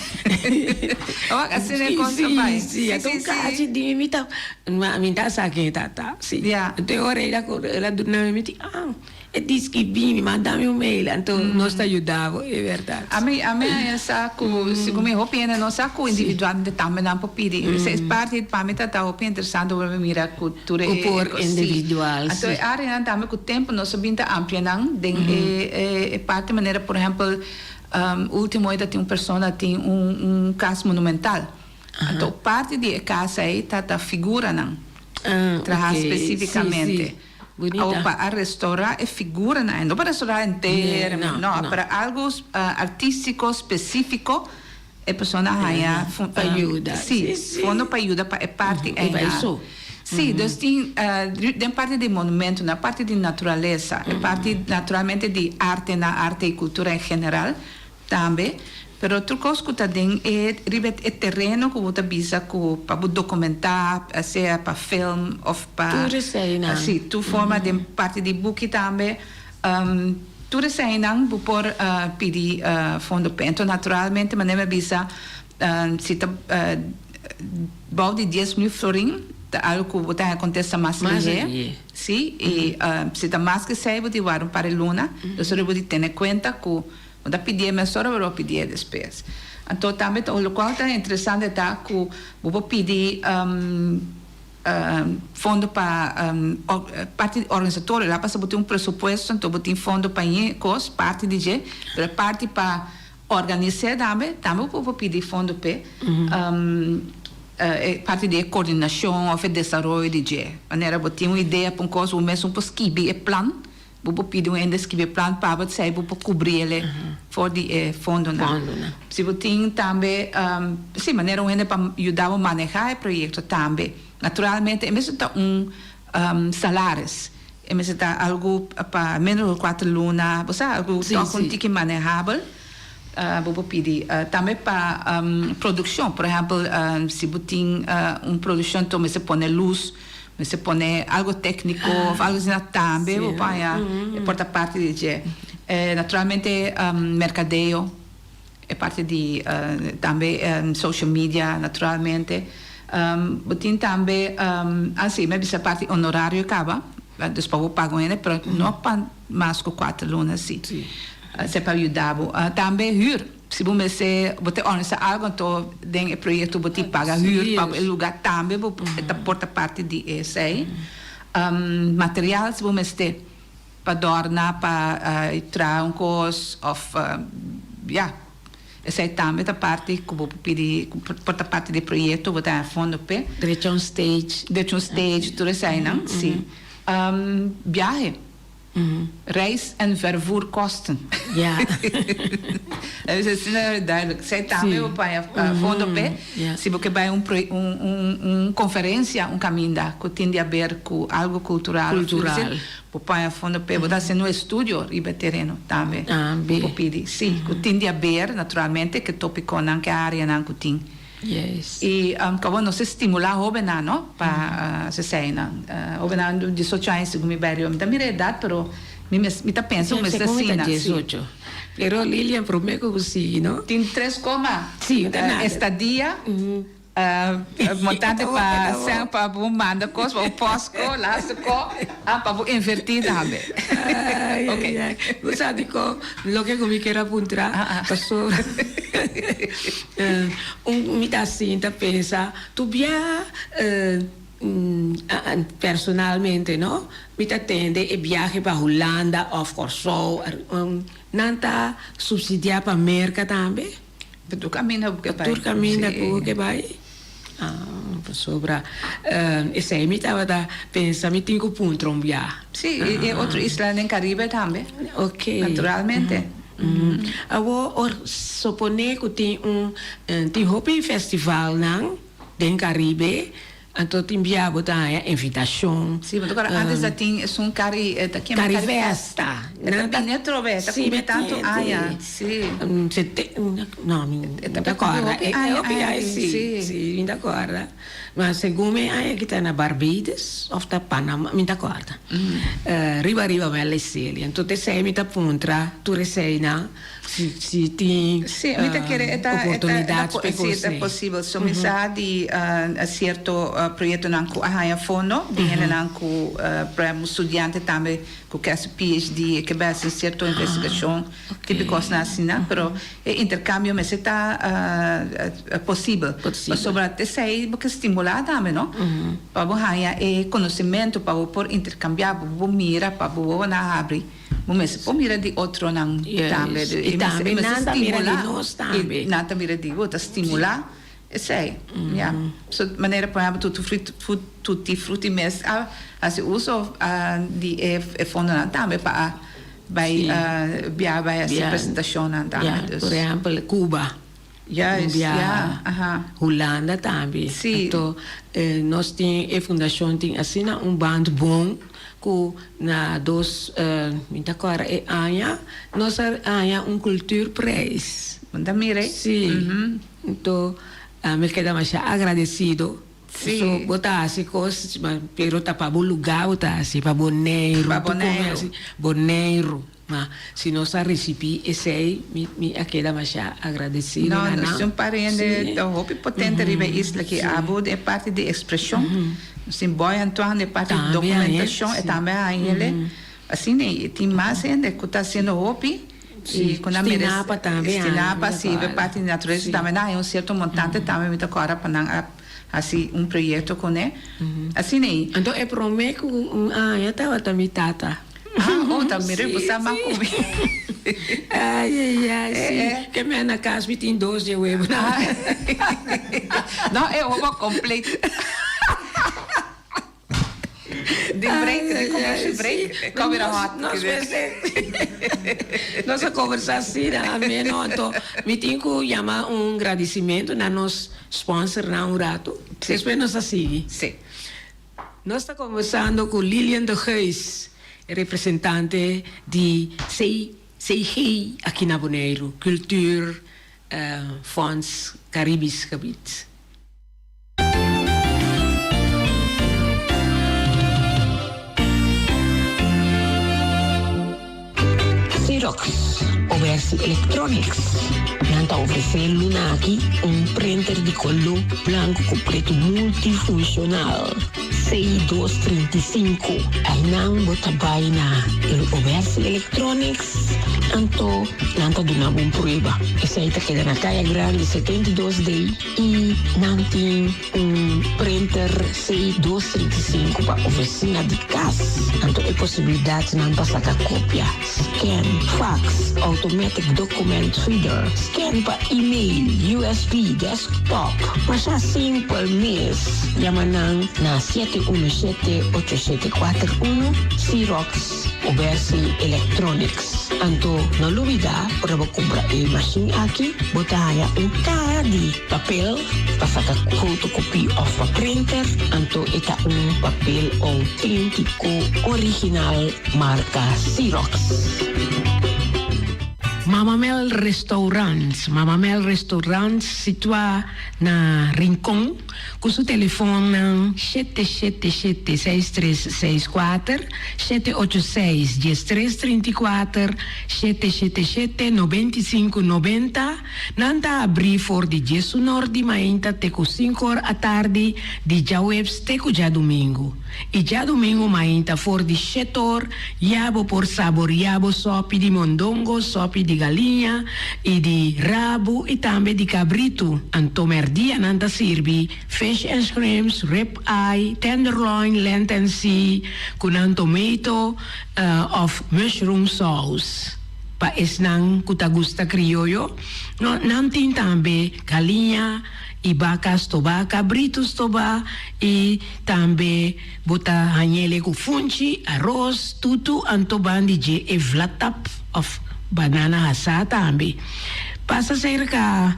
Wak, asina e kos ta bai. Si, si, ata un karchi di mi, mi ta, ma mi ta sa ken e tata, si. Ya. Anto e ora el a, el a duna mi, mi di, ah. E di skibí mi, manda mi un mail, anto nos ta yuda bo, e bèrdat. Ami ami a sa ku segun mi hopi hende no sa ku individualmente tambe nan por pidi. Esei es parti pa mi ta ta hopi interesante ora mi mira ku tur e Ku por si. individual, Anto si. e areanan tambe ku tempu nos a bin ta amplia nan den e e parti manera por ehèmpel ultimo e ta tin un persona tin un un kas monumental. Anto parti di e kas ei ta ta figuranan traha Ah, ok, si, spesífikamente. si. Bunita. Awo pa a restaurá e figuranan, no pa restaurá henter, No, no, no. pero algu artístiko spesífiko e persona a haña Pa yuda. Sí, Sí, sí. fondo pa yuda pa e parti E pa ei. eso. Sí, dus tin den parti di monumentonan, parti di naturalesa, e parti naturalmente di artenan, arte i kultura en general. Tambe, pero tur kos ku ta den e riba e tereno ku bo ta bisa ku pa bo dokumentá, sea pa film òf pa. Tur eseinan. Sí, tur forma den parti di buki tambe. Tur eseinan bo por pidi fondo p'e. Enton naturalmente manera mi a bisa si ta bou di 10.000 florin ta algu ku bo ta haña kontesta mas lihé. Sí, i si ta mas ku esei bo tin wak un par di luna. Entonces bo tin tene kuenta ku. Bo ta pidié mesora pero bo pidié despues. Anto tambe ta lokual ta interesante ta ku bo por pidi fondo pa parti di organisatorio. La pasa bo tin un presupuesto anto bo tin fondo pa ñe kos, parti di dje, pero e parti pa organis'é tambe, tambe bo por pidi fondo p'e. E parti di e koordinashon òf e desaroyo di dje. Manera bo tin un idea pa un kos bo mes un por skibi e plan. Bo por pidi un hende skibi e plan pa bo, esei bo por kubri el for di e fondonan. Si bo tin tambe, si, manera un hende pa yuda bo manehá e proyekto tambe. Naturalmente e mester ta un salaris, e mester ta algu pa ménos ku kuater luna, bo sa, algu tòg un tiki manehabel bo por pidi. Tambe pa produkshon, por ehèmpel si bo tin un produkshon to mester pone lus. Mester pone algo técnico of algo asina tambe bo por haña e por ta parti di dje. Naturalmente mercadeo e parti di tambe social media naturalmente. Bo tin tambe ah si mi a bisa parti honorario caba dus pa bo paga un hende pero no pa mas cu cuater luna si. Esei pa yuda bo. Tambe huur. Si bo mester, bo ta organisa algo anto den e proyecto bo tin paga huur pa e lugar tambe bo ta por ta parti di esey. Material si bo mester pa dorna, pa traha un cos of ya esey tambe ta parti cu bo por pidi por ta parti di e proyecto bo ta haña fondo p'e. Drecha un stage. Drecha un stage tur eseynan si. Biahe. Reis en vervoerkosten. Ja. Dus asina duidelijk. Zij tambe bo paña fondo p'e. Si bo ke bai un un un conferencia un caminda cu tin di haber cu algo cultural. Cultural. Bo paña fondo p'e. Bo ta haciendo un estudio riba e tereno tambe. Tambe. Bo por pidi. Si, cu tin di haber naturalmente cu e topiconan, cu e areanan cu tin. Yes. Y como nos ta stimula hobennan no pa haci eseinan. Hobennan di diesocho aña segun mi bario. Mi ta mira edad pero mi mes mi ta pensa cu mester Segun mi ta asina. Si. diesocho. Pero Lilian prome cu bo sigui no. Tin tres coma. Si, no ta nada. Estadia, montante pa cen pa bo manda cos pa bo postco, laatste co, ah pa bo inverti tambe. Ay, Ok. ay, ay. Bo sa dicon loke cu mi kier a puntra pasobra un mi ta sinta pensa tu bia personalmente no mi ta tende e biahe pa Hulanda of Corsou nan ta subsidia pa Merca tambe? Pa tur caminda cu bo ke bai. Pa tur caminda cu bo ke bai. Ah, pasobra esei mi tabata pensa mi tin cu puntra un bia. Sí, y e otro isla den Caribe tambe. Ok. Naturalmente. Awor, or sopone cu tin un, tin hopi festivalnan den Caribe. Anto tin bia bo ta haña invitashon. Sí, bo ta kòrda ántes ta tin esun kari ta kema Kari festa. E ta bini atrobe, e ta kumpli tantu aña. Sí. No, mi no ta kòrda. E hopi aña, sí. Sí, mi ta kòrda. Ma segun mi aña ki ta na Barbados òf ta Panama, mi ta kòrda. Riba riba mi a leseli. Anto t'esei mi ta puntra tur eseinan. Si tin Sí, mi ta kere e ta oportunidad e ta sí, ta posibel. So mi sa di cierto proyectonan cu a haya fondo di hendenan cu por ehempel studiante tambe cu ke haci PhD e ke bai haci cierto investigacion tipo cosnan asina pero e intercambio mester ta posibel pasobra esey bo ke stimula tambe no pa bo haya e conocimento pa bo por intercambia pa bo mira pa bo wowonan habri. Bo mester por mira di otronan tambe. I tambe nan ta mira di nos tambe. I nan ta mira di bo, ta stimulá esei. Ya. So manera por ehèmpel Tutti Frutti, Tutti Frutti mes a hasi uso di e fondonan tambe pa a bai biaha bai hasi presentashonnan tambe. Ya, por ehèmpel Cuba. Juist, ya, aha. Hulanda tambe. Sí. Anto nos tin e fundashon tin asina un band bon ku na dos mi ta kòrda e aña nos a haña un cultuurprijs. Bo ta mira ei? Sí. Anto mi keda masha agradesido. Sí. So bo ta hasi kos pero ta pa bo lugá bo ta hasi, pa Boneiru. Pa Boneiru. Boneiru. Ma si nos a ricibi esey mi mi a keda masha agradecido No, na nan. nos tin un par hende ta hopi potente riba e isla aki. Abo den e parti di expresion, nos tin Boy Antoine den e parti di documentacion, e tambe a haña hende. Asina e tin mas hende cu ta haciendo hopi. I ku nan mere Stinapa tambe a Stinapa si e parti di naturalesa tambe nan haña un sierto montante tambe mi ta kòrda pa nan a hasi un proyekto kuné. Asina ei. Anto e promé ku un aña tabata mi tata. Ah, oh, ta mira bo sa mas ku mi. Ai, ai, ai, si. Ke mi a na kas mi tin dos dje webunan. No, e hoba kompleet. Di break, di commercial break, e kom bira hot. Nos mester, nos a conversa asina ameno, anto mi tin cu yama un gradicimento na nos sponsornan un rato, despues nos a sigui. Si. Nos ta conversando cu Lilian de Geus, representante di CG aki na Boneiru, Cultuur Fonds Caribisch Gebied. Xerox, Obersi Electronics, nan ta ofresé luna aki un printer di koló blanku ku pretu multifunshonal C235. Einan bo ta bai na Obersi Electronics, anto nan ta duna bo un prueba. Esei ta keda na Kaya Grandi 72 D. I nan tin un printer C dos 35 pa ofisina di kas. Anto e posibilidatnan pa saka kopia, scan, fax, automatic document feeder, scan pa email, usb, desktop. Masha simpel mes. Yama nan na 717 8741, Xerox Obersi Electronics. Anto no lubida ora bo kumpra e mashin aki bo ta haña un kaha di papel pa saka fotokopie òf pa printer, anto e ta un papel outéntiko original marka Xerox. Mama Mel Restaurant, Mama Mel Restaurant situá na Rincon. Ku su telefonnan 777 6364, 786 1334, 777 9590, nan ta abrí for di diesunor di mainta te ku sinkor atardi di djaweps te ku djadumingu. I djadumingu mainta for di shetor ya bo por saboria bo sopi di mondongo, sopi di galiña i di rabu i tambe di kabritu. Anto mèrdia nan ta sirbi fish and shrimps, rib eye, tenderloin, lent and sea ku nan tomato òf mushroom sauce. Pa esnan ku ta gusta krioyo, nan tin tambe galiña i baka stobá, kabritu stobá i tambe bo ta hañ'ele ku funchi, aros, tutu, anto ban di dje e vlatap òf banana hasá tambe. Pasa serka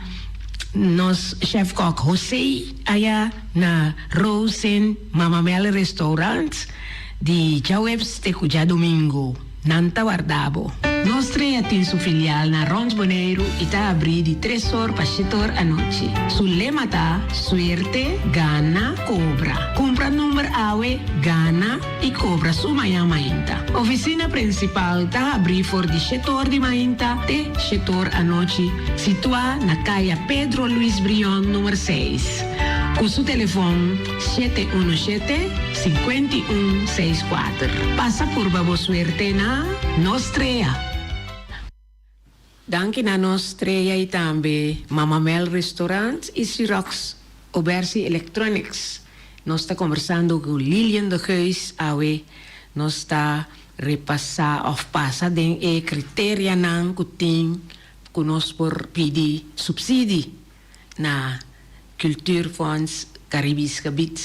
nos chef kòk José aya na Rosen Mama Mel Restaurant di djaweps te ku djadumingu. Nan ta warda bo. Nos Trea tin su filial na Rond Boneiru i ta abrí di tres or pa shete or anochi. Su lema ta, Suerte, gana, kobra. Kumpra number awe, gana i kobra su mañan mainta. Ofisina prinsipal ta habrí for di shete or di mainta te shete or anochi, situá na Kaya Pedro Luis Brion number seis. Ku su telefon. 717 51 64. Pasa purba bo suerte na Nos Trea. Danki na Nos Trea y tambe Mama Mel Restaurant y Xerox Obersi Electronics. Nos ta conversando cu Lilian de Geus awe. Nos ta repasa of pasa den e criterianan cu tin cu nos por pidi subsidi na Cultuurfonds Caribisch Gebied.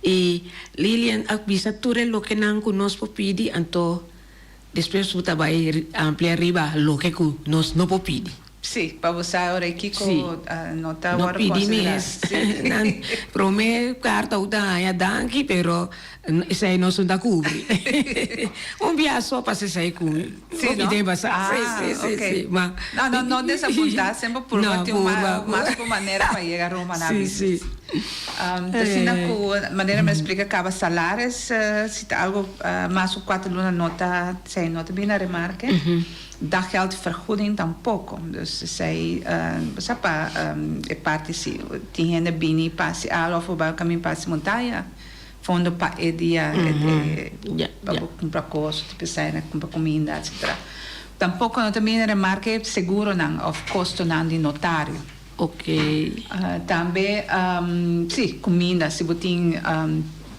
Y Lilian a bisa tur e lokenan cu nos por pidi, anto despues bo ta bay amplia riba loke cu nos no por pidi. Sí, pa bo sa ora y kico no ta No worde pidi considera. mes. Nan prome carta cu ta haya danki, pero esey nos no ta cubri. Un bia so pasa esey cu mi. Sí, Hopi no? den basa. Ah, Sí, sí, sí, ok. sí. Ma No, no, no desapuntá. Semper purba No, tin un purba. mas ku manera pa yega Roma na Sí, business. sí. Um, ta asina ku manera mi a splika kaba salaris, si ta algo mas ku kuater luna no ta, esei no ta bini na remarke. Daggeldvergoeding tampoko. Dus esei, bo sa pa e parti si tin hende bini pasi algo òf bo bai kamin pasi montaña. Fondo pa e dia pa bo cumpra cos, tipo esai, cumpra cuminda, etcetera. Tampoko no ta bini na remarke seguronan òf kostonan di notario. Ok. Tambe, sí, kuminda. Si bo tin,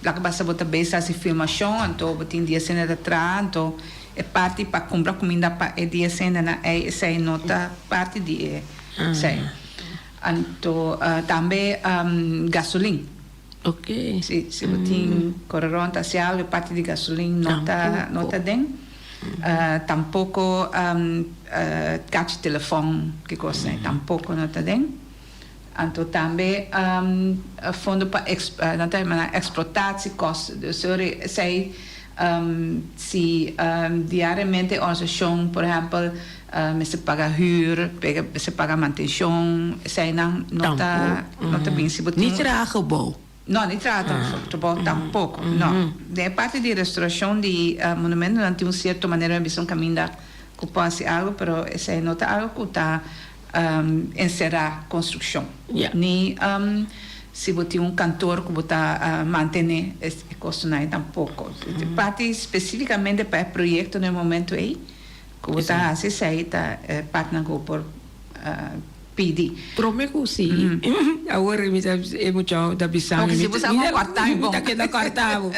laga basta bo ta bes hasi filmashon, anto bo tin dies hende ta traha, anto e parti pa kumpra kuminda pa e dies hendenan ei, esei no ta parti di e esei. Anto tambe gasolin. Ok. Si, si bo tin kore rond hasi algo, e parti di gasolin no ta, no ta den. Tampoko kachi telefòn, ki kos ei, tampoko no ta den. Anto tambe fondo pa nan ta yama nan exploitatiekosten. Dus ora esei si diariamente e organisashon, por ehèmpel, mester paga hür, mester paga mantenshon, eseinan no ta no ta bin. Si bo tin. Ni traha gebou. No, ni traha gebou tampoko, no. Den e parti di restaurashon di monumentonan tin un sierto manera mi bisa un kaminda ku por hasi algu, pero esei no ta algu ku ta enserá konstrukshon. Ni si bo tin un kantor ku bo ta mantené e kostonan ei tampoko. E parti spesífikamente pa e proyekto na e momento ei ku bo ta hasi esei ta e partinan ku bo por pidi. Prome ku si. Awor mi ta e muchacho ta bisa mi. Si bo sa bo kòrta mi bon. Mi ta keda kòrta bo.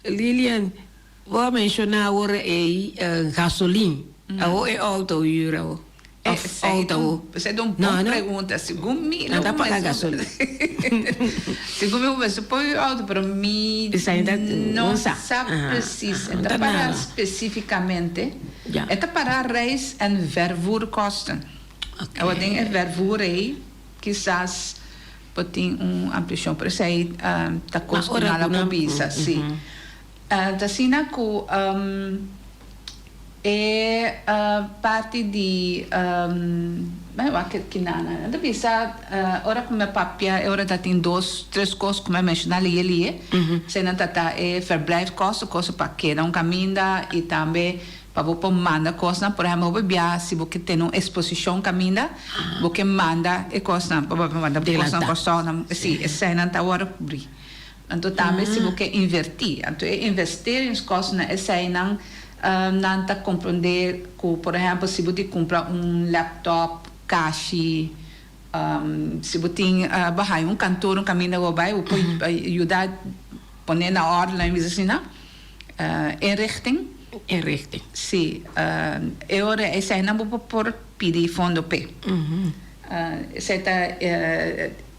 Lilian, bo a menshoná awor e gasolin. Awor e outo huur awor? Of outo awor? Esei ta un bon pregunta. Segun mi Nan ta paga gasolin. Segun mi bo mester por huur outo, pero mi no sa presis. E ta para spesífikamente. E ta para reis en vervoerkosten. Awor den e vervoer ei kisas por tin un ampliashon, pero esei ta kos ku nan a por bisa, si. Ta asina ku e parti di, mi wak kinan, nan ta bisa ora ku mi a papia e ora ta tin dos, tres kos ku mi a menshoná liye liye, esei nan ta ta e verblijfkosten, kosten pa keda un kaminda i tambe pa bo por manda kosnan. Por ehèmpel, hopi bia si bo ke tene un eksposishon kaminda, bo ke manda e kosnan, pa bo manda kosnan Kòrsou, si eseinan ta wòrdu kubrí. Anto tambe si bo ke invertí, anto e investeringskostennan eseinan nan ta komprondé ku por ehèmpel si bo di kumpra un laptop, kashi, si bo tin bo haña un kantor un kaminda bo bai bo por yuda pone na òrdu nan bisa asina, inrichting. Inrichting. Si, e ora eseinan bo por pidi fondo p'e. Esei ta.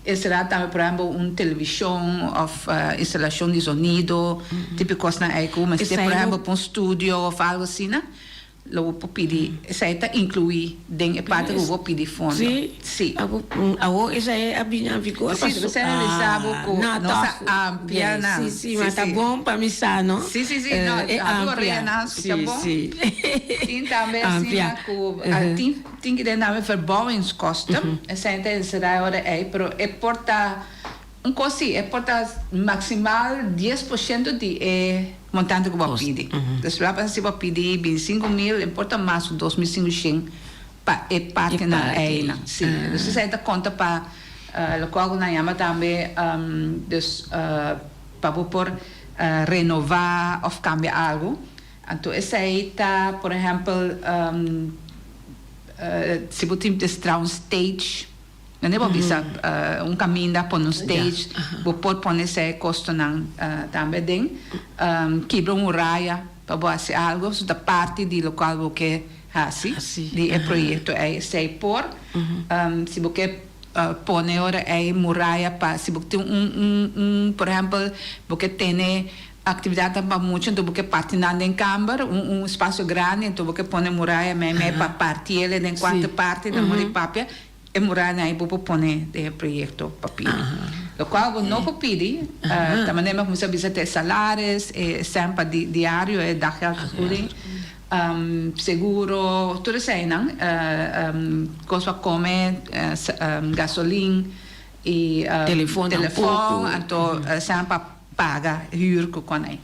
E será tambe por ehempel un televishon of instalashon di zonido, tipo kosnan ei ku mester por ehempel pa un studio of algo asina, lo bo por pidi, esei ta inkluí den e parti ku bo por pidi fondo. Sí? Sí. Awor esei a bini na vigor pasobra. Sí, esei a bisa bo ku nos a amplia nan. Sí, sí, ma ta bon pa mi sa, no? Sí, sí, sí, no, a bo orea nan skucha bon. Sí, sí. Tin tambe asina ku tin. Tin ki den name verbouwingskosten, esei ta enserá e ora ei, pero e por ta un kos si, e por ta maksimal 10% di e montante ku bo a pidi. Dus laat pasa si bo a pidi bintisinku mil, e por ta mas ku 2500 pa e partinan einan. Si, dus esei ta konta pa lokual ku nan yama tambe dus pa bo por renová òf kambia algu. Anto esei ta, por ehèmpel, si bo tin mester un stage, mende bo bisa un kaminda pone un stage, bo por pone esei kostonan tambe aden. Kibra un muraya pa bo hasi algu, su ta parti di lokual bo ke hasi, di e proyekto ei. Esei por, si bo ke pone ora ei muraya pa, si bo tin un, un, por ehèmpel, bo ke tene Actividadnan pa mucha, enton bo ke parti nan den kamber, un un espacio grandi, enton bo ke pone muraya mei mei pa parti el den cuatro parti, nan mori papia, e murayanan ei bo por pone den e proyecto pa pidi. Locual bo no por pidi, ta manera mi a cuminsa bisa ta e salaris, e sèn pa diario, e daggeldvergoeding, seguro, tur eseinan, cos pa come, gasolin y Telefon tampoco. telefon, anto sèn pa. Paga huur ku kon ei.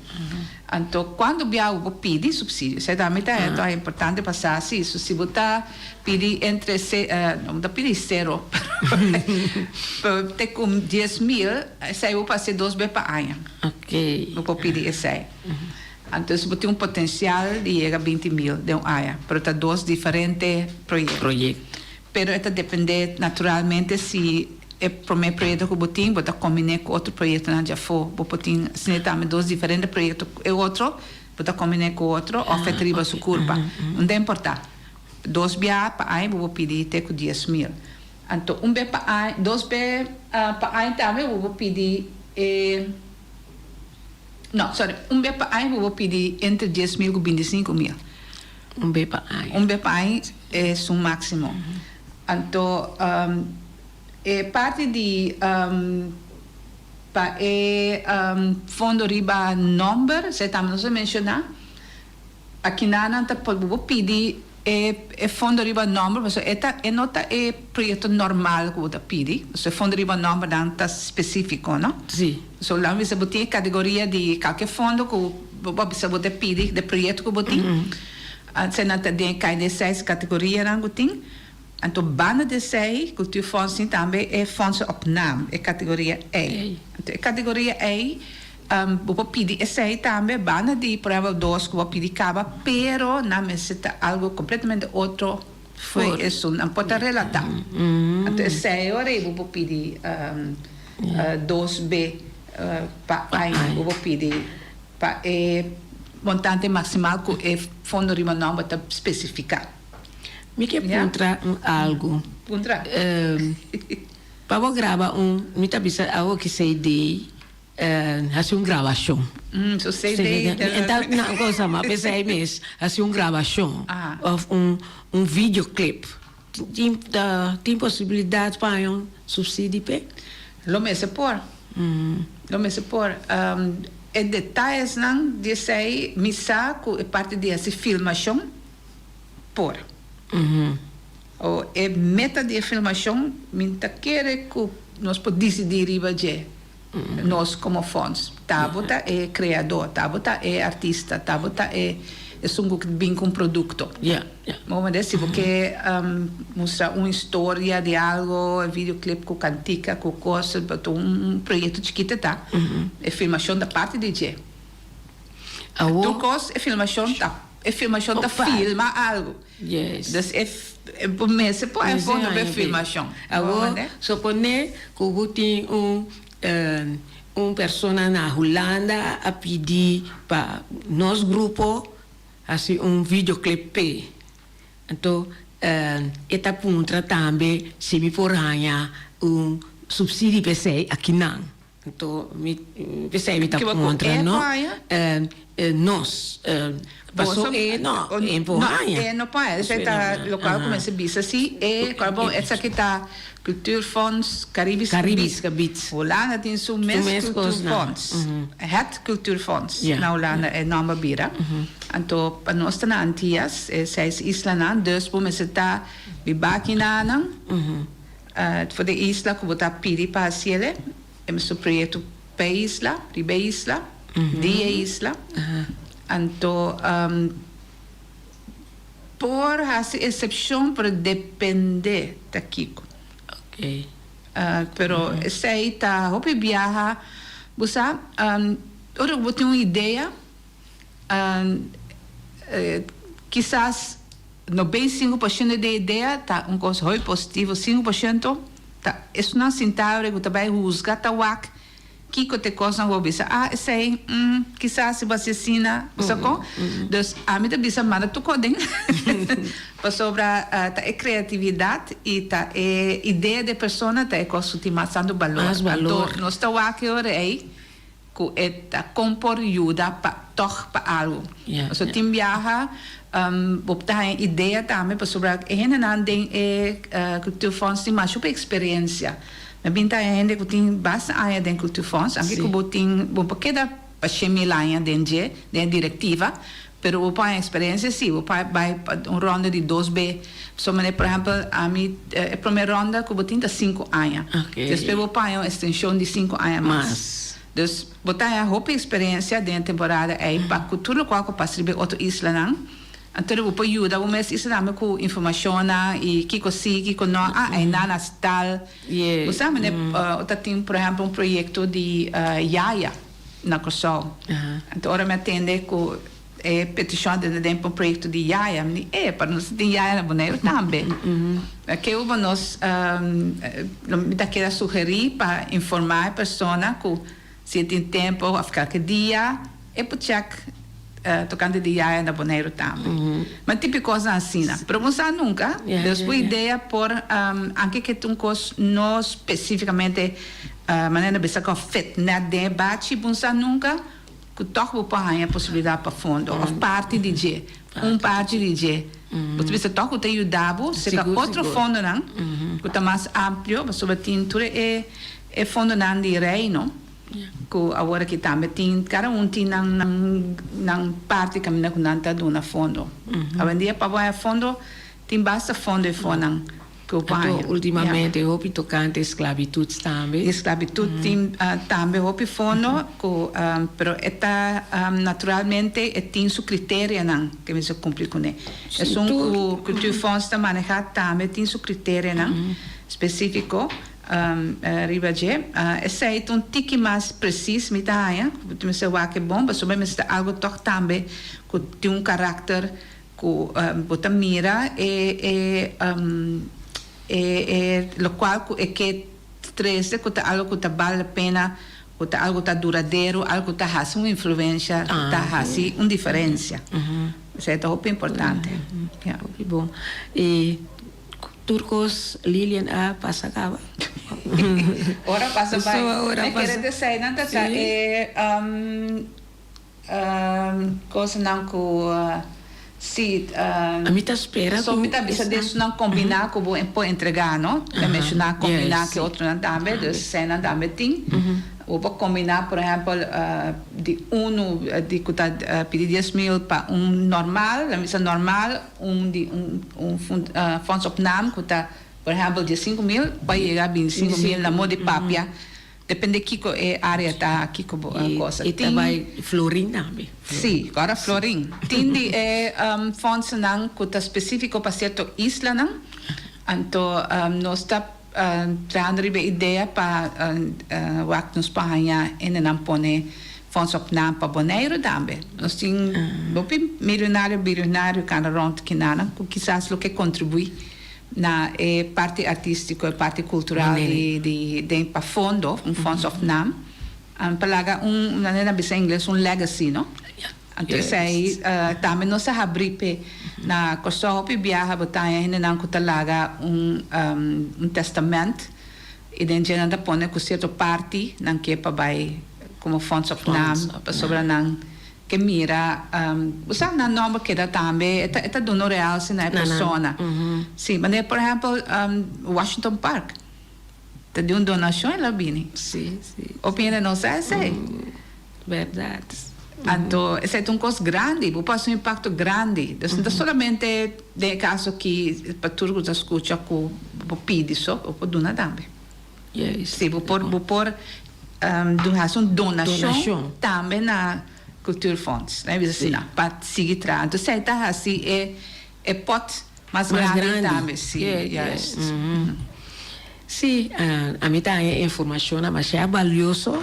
Anto kuantu bia bo por pidi supsidio? Esei tambe ta e importante pa sa si. So si bo ta pidi entre se no bo ta pidi sero pero te ku 10.000 esei bo por hasi dos bes pa aña. Bo por pidi esei. Anto bo tin un potensial di yega 20.000 den un aña, pero ta dos diferente proyekto. Proyekto. Pero e ta dependé naturalmente si e promé proyekto ku bo tin, bo ta kombiné ku otro proyektonan djafó. Bo por tin asina tambe dos diferente proyekto ku e otro, bo ta kombiné ku otro òf e ta riba su kurpa. No ta importá. Dos bia pa aña bo por pidi te ku 10.000. Anto un be pa aña, dos be pa aña tambe bo por pidi e. No, sorry, un be pa aña bo por pidi entre 10.000 ku 25.000. Un be pa aña. Un be pa aña es un máksimo. Anto e parti di pa e fondo riba nòmber, esei tambe nos a menshoná. Akinan ta por bo pidi e e fondo riba nòmber pasobra e ta e no ta e proyekto normal ku bo ta pidi. Pasobra e fondo riba nòmbernan ta spesífiko, no? Sí. So laga mi bisa bo tin e kategoria di kalke fondo ku bo a bisa bo ta pidi de proyekto ku bo tin. Eseinan ta den e kai den seis kategorianan ku tin. Anto banda di esei Cultuurfonds tin tambe e fondsen op naam, e kategoria ei. Anto e kategoria ei bo por pidi esei tambe banda di por ehempel dos ku bo a pidi kaba, pero nan mester ta algu kompletamente otro for esun. Nan por ta relatá. Anto esei ora ei bo por pidi dos be pa aña bo por pidi pa e montante maksimal ku e fondo riba nòmber ta spesifiká. Mi ke puntra un algu. Puntra. Pa bo graba un, mi ta bisa awo ki CD, hasi un grabashon. So CD. Ta na cosa ma p'esei mes, hasi un grabashon of un un videoclip. Tin tin posibilidat pa haña un subsidi p'e? Lo mester por. Lo mester por. E detayesnan di esei mi sa ku e parti di hasi filmashon por. O e meta di e filmashon mi ta kere ku nos por disidí riba dje, nos komo fonds. Ta bo ta e kreadó, ta bo ta e artista, ta bo ta e esun ku bin ku un produkto. Bo mende si bo ke mustra un historia di algo, e videoclip ku kantika, ku kos, un proyekto chikito ta, e filmashon ta parti di dje. Tur kos e filmashon ta e filmashon ta filma algu. Dus e bo mester pone e fondo pa e filmashon. Awor sopone ku bo tin un un persona na Hulanda a pidi pa nos grupo hasi un videoclip p'e. Anto e ta puntra tambe si mi por haña un subsidio p'esei akinan. Anto mi p'esei mi ta kontra no nos paso e no e por haña. No e no por haña esei ta lokual ku mester bisa si e kual bon esaki ta Cultuurfonds Caribisch Caribisch Gebied. Hulanda tin su mes Cultuurfonds het Cultuurfonds na Hulanda e nòmber bira anto pa nos ta na Antias e seis islanan dus bo mester ta biba kinanan. For di e isla ku bo ta pidi pa hasiel e, e mester proyekto pa e isla, riba e isla, di e isla. Anto por hasi eksepshon pero depende ta kiko. Pero esei ta hopi biaha, bo sa, ora ku bo tin un idea, Kisas 95% di e idea ta un kos hopi positivo, 5% ta esunnan sintá ora ku ta bai husga ta wak kiko ta e kosnan ku bo bisa, ah esei, mm, kisas si bo hasi asina, bo sa kon? Dus ami ta bisa manda tur kos den pasobra ta e kreatividat i ta e idea di e persona ta e kos ku tin mas tantu balor. Anto nos ta wak e ora ei. Ku e ta kon por yuda pa tòg pa algu. Pasobra tin biaha bo ta haña idea tambe pasobra e hendenan den e Cultuurfonds tin masha hopi eksperensia. Mi a bin ta haña hende ku tin basta aña den Cultuurfonds, anke ku bo tin bo por keda pa 100.000 aña den dje, den e direktiva, pero bo por haña eksperensia si, bo por bai pa un ronda di dos be. Pasobra manera por ehèmpel ami e promé ronda ku bo tin ta sinku aña. Despues bo por haña un estenshon di sinku aña mas. Dus bo ta haña hopi eksperensia den e temporada ei pa ku tur lokual ku pasa riba e otro islanan. Anto bo por yuda bo mes isla tambe ku informashonnan i kiko si, kiko no. Ah, einan a tal. Bo sa manera bo ta tin por ehèmpel un proyekto di yaya. na Kòrsou. Anto ora mi a tende ku e petishon a den pa un proyekto di Yaya, mi di, e, pero nos tin Yaya na Boneiru tambe. Ke uba nos, mi ta keda sugerí pa informá e persona ku si e tin tempu òf kalke dia e por chèk tokante di Yaya na Boneiru tambe. Ma tipi kosnan asina. Pero bo sa nunka, Dios por idea por, anke ke ta un kos no spesífikamente manera na bisa ku a fit nèt den e bachi, bo sa nunka ku tòg bo por haña posibilidat pa fondo òf parti di dje, un parti di dje. Bo ta bisa tòg ku ta yuda bo serka otro fondonan ku ta mas amplio pasobra tin tur e fondonan di Reino. Ku awor aki tambe tin, kada un tin nan nan parti kaminda ku nan ta duna fondo. Awendia pa bo haña fondo, tin basta fondo e fonan ku bo haña. Anto ultimamente hopi tokante esklabitut tambe. Di esklabitut tin tambe hopi fondo ku, pero e ta naturalmente e tin su kriterianan ke mester kumpli kuné. Esun ku Cultuurfonds ta manehá tambe tin su kriterianan spesífiko. Riba dje. Esei ta un tiki mas presis mi ta haña, ku bo mester wak e bon, pasobra mester ta algu tòg tambe ku tin un karakter ku bo ta mira e e e e lokual ku e ke trese ku ta algu ku ta bal la pena, ku ta algu ta duradero, algu ku ta hasi un influensha, ku ta hasi un diferensia. Esei ta hopi importante. Ya. Hopi bon. E Tur kos Lilian a pasa kaba. Ora pasa bai. Mi kere desei nan ta ta e kosanan ku si. Mi ta spera ku. So mi ta bisa den esnan kombiná ku bo por entregá no. Mi a menshoná kombiná ku e otronan tambe dus eseinan tambe tin. Bo por kombiná por ehèmpel di unu di ku ta pidi 10,000 pa un normal, mi bisa normal. Un di un un fonds op naam ku ta por ehèmpel 15,000 pa yega 25,000 na modo di papia depende kiko e área ta kiko bo cosa tin. E ta bai florin tambe. Si ora florin tin di e fondsennan ku ta spesífiko pa sierto islanan anto nos ta trahando riba e idea pa wak nos por haña hendenan pone Fonds op naam pa Boneiru tambe. Nos tin hopi milionario, bilionario kanda rond kinanan ku kisas lo ke kontribuí na e parti artístiko, e parti kultural di di den pa fondo, un fonds op naam, pa laga un, manera nan bisa ingles, un legacy, no? Anto esei tambe nos a habrí p'e. Na Kòrsou hopi biaha bo ta haña hendenan ku ta laga un un tèstamènt i den dje nan ta pone ku sierto parti nan ke pa bai komo fonds op naam pasobra nan ke mira bo sa nan nòmber keda tambe e ta e ta duna un realse na e persona. Si, manera por ehèmpel Washington Park ta di un donashon el a bini. Hopi hende no sa esei. Bèrdat. Anto esei ta un kos grandi, bo por hasi un impakto grandi. Dus no ta solamente den e kaso aki pa tur ku ta skucha ku bo pidi so, bo por duna tambe. Si, bo por bo por hasi un donashon tambe na Cultuurfonds, laat mi bisa asina, pa sigui traha. Anto esei ta hasi e e pòt mas grandi tambe, si, juist. Si, ami ta haña informashonnan masha balioso.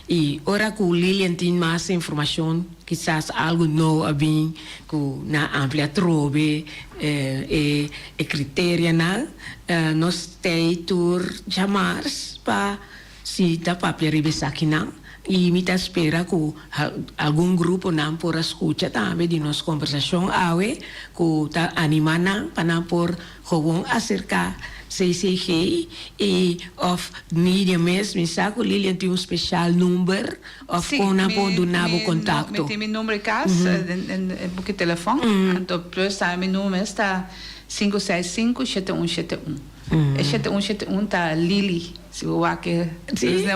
I ora ku Lilian tin mas informashon, kisas algu nou a bin ku nan amplia atrobe e e kriterianan, nos tei tur djamars pa si ta papia riba esakinan. I mi ta spera ku algun gruponan por a skucha tambe di nos kombersashon awe ku ta anima nan pa nan por Gewoon aserká CCG i òf Nidia mes, mi sa ku Lilian tin un speshal number òf kon nan por duna bo kontakto. Mi tin mi number di kas den e buki telefòn, anto plus tambe mi number mes ta 565 7171. E 7171 ta Lili, si bo wak e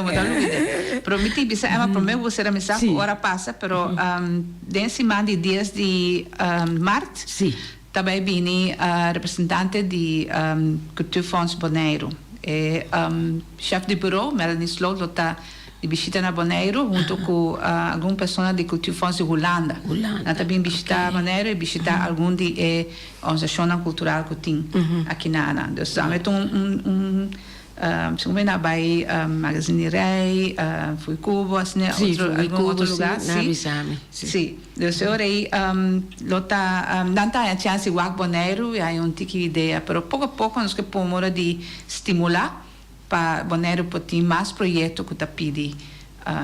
bo ta lubida. Pero mi tin bisa Emma prome ku bo sera mi sa ku ora pasa pero den siman di dies di mart. Ta bai bini representante di Cultuurfonds Boneiru. E chef di bureau, Melanie Sloot, lo ta di bishita na Boneiru hunto ku algun persona di Cultuurfonds di Hulanda. Nan ta bin bishita Boneiru i bishita algun di e organisashonnan kultural ku tin aki na nan. Dus tambe ta un. Segun mi nan a bai Magazine di Rei, Fuikubo, asina otro algun otro lugar. Sí, nan a bisa mi. Sí, dus e ora ei lo ta, nan ta haña chance di wak Boneiru i haña un tiki idea, pero poko a poko nos ke pon ora di stimulá pa Boneiru por tin mas proyekto ku ta pidi.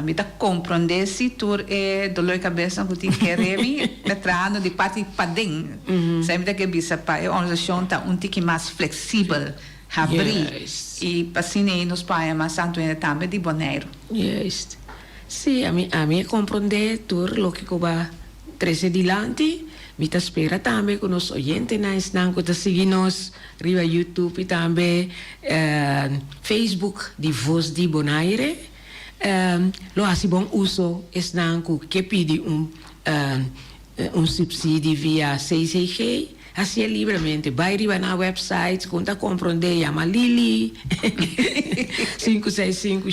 Mi ta komprondé si tur e dolor di kabesnan ku tin kere mi ta trahando di parti paden. Esei mi ta ke bisa pa e organisashon ta un tiki mas fleksibel, habrí i pa asina ei nos por haña mas tantu hende tambe di Boneiru. Juist. Sí, ami ami a komprondé tur loke ku bo a trese dilanti. Mi ta spera tambe ku nos oyentenan, esnan ku ta sigui nos riba YouTube i tambe Facebook di Voz di Bonaire, lo hasi bon uso esnan ku ke pidi un un subsidi via CCG, hasié libremente. Bai riba nan website, kon ta komprondé, yama Lily, 565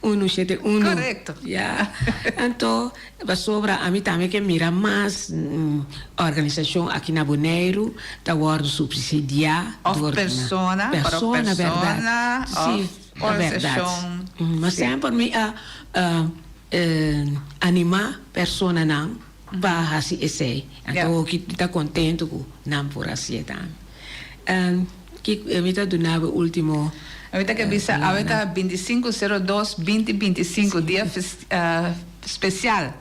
7171. Korekto. Ya. Anto, pasobra ami tambe ke mira mas organisashon aki na Boneiru ta wòrdu supsidiá Òf dor di nan. persona, ora Persona, bèrdat. persona Sí, òf ta bèrdat. organisashon. Ma Sí. semper mi a animá personanan pa hasi esei. Anto hopi ta kontentu ku nan por hasié tambe. Kiko mi ta duna bo último Mi ta ke bisa awe ta 25 02 2025 dia spesial.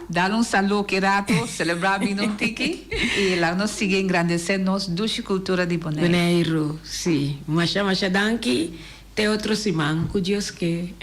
Dal un salú ki rato, selebrá bini un tiki i laga nos sigui engrandesé nos dushi kultura di Boneiru. Boneiru, sí. Masha masha danki. Te otro siman ku Dios ke.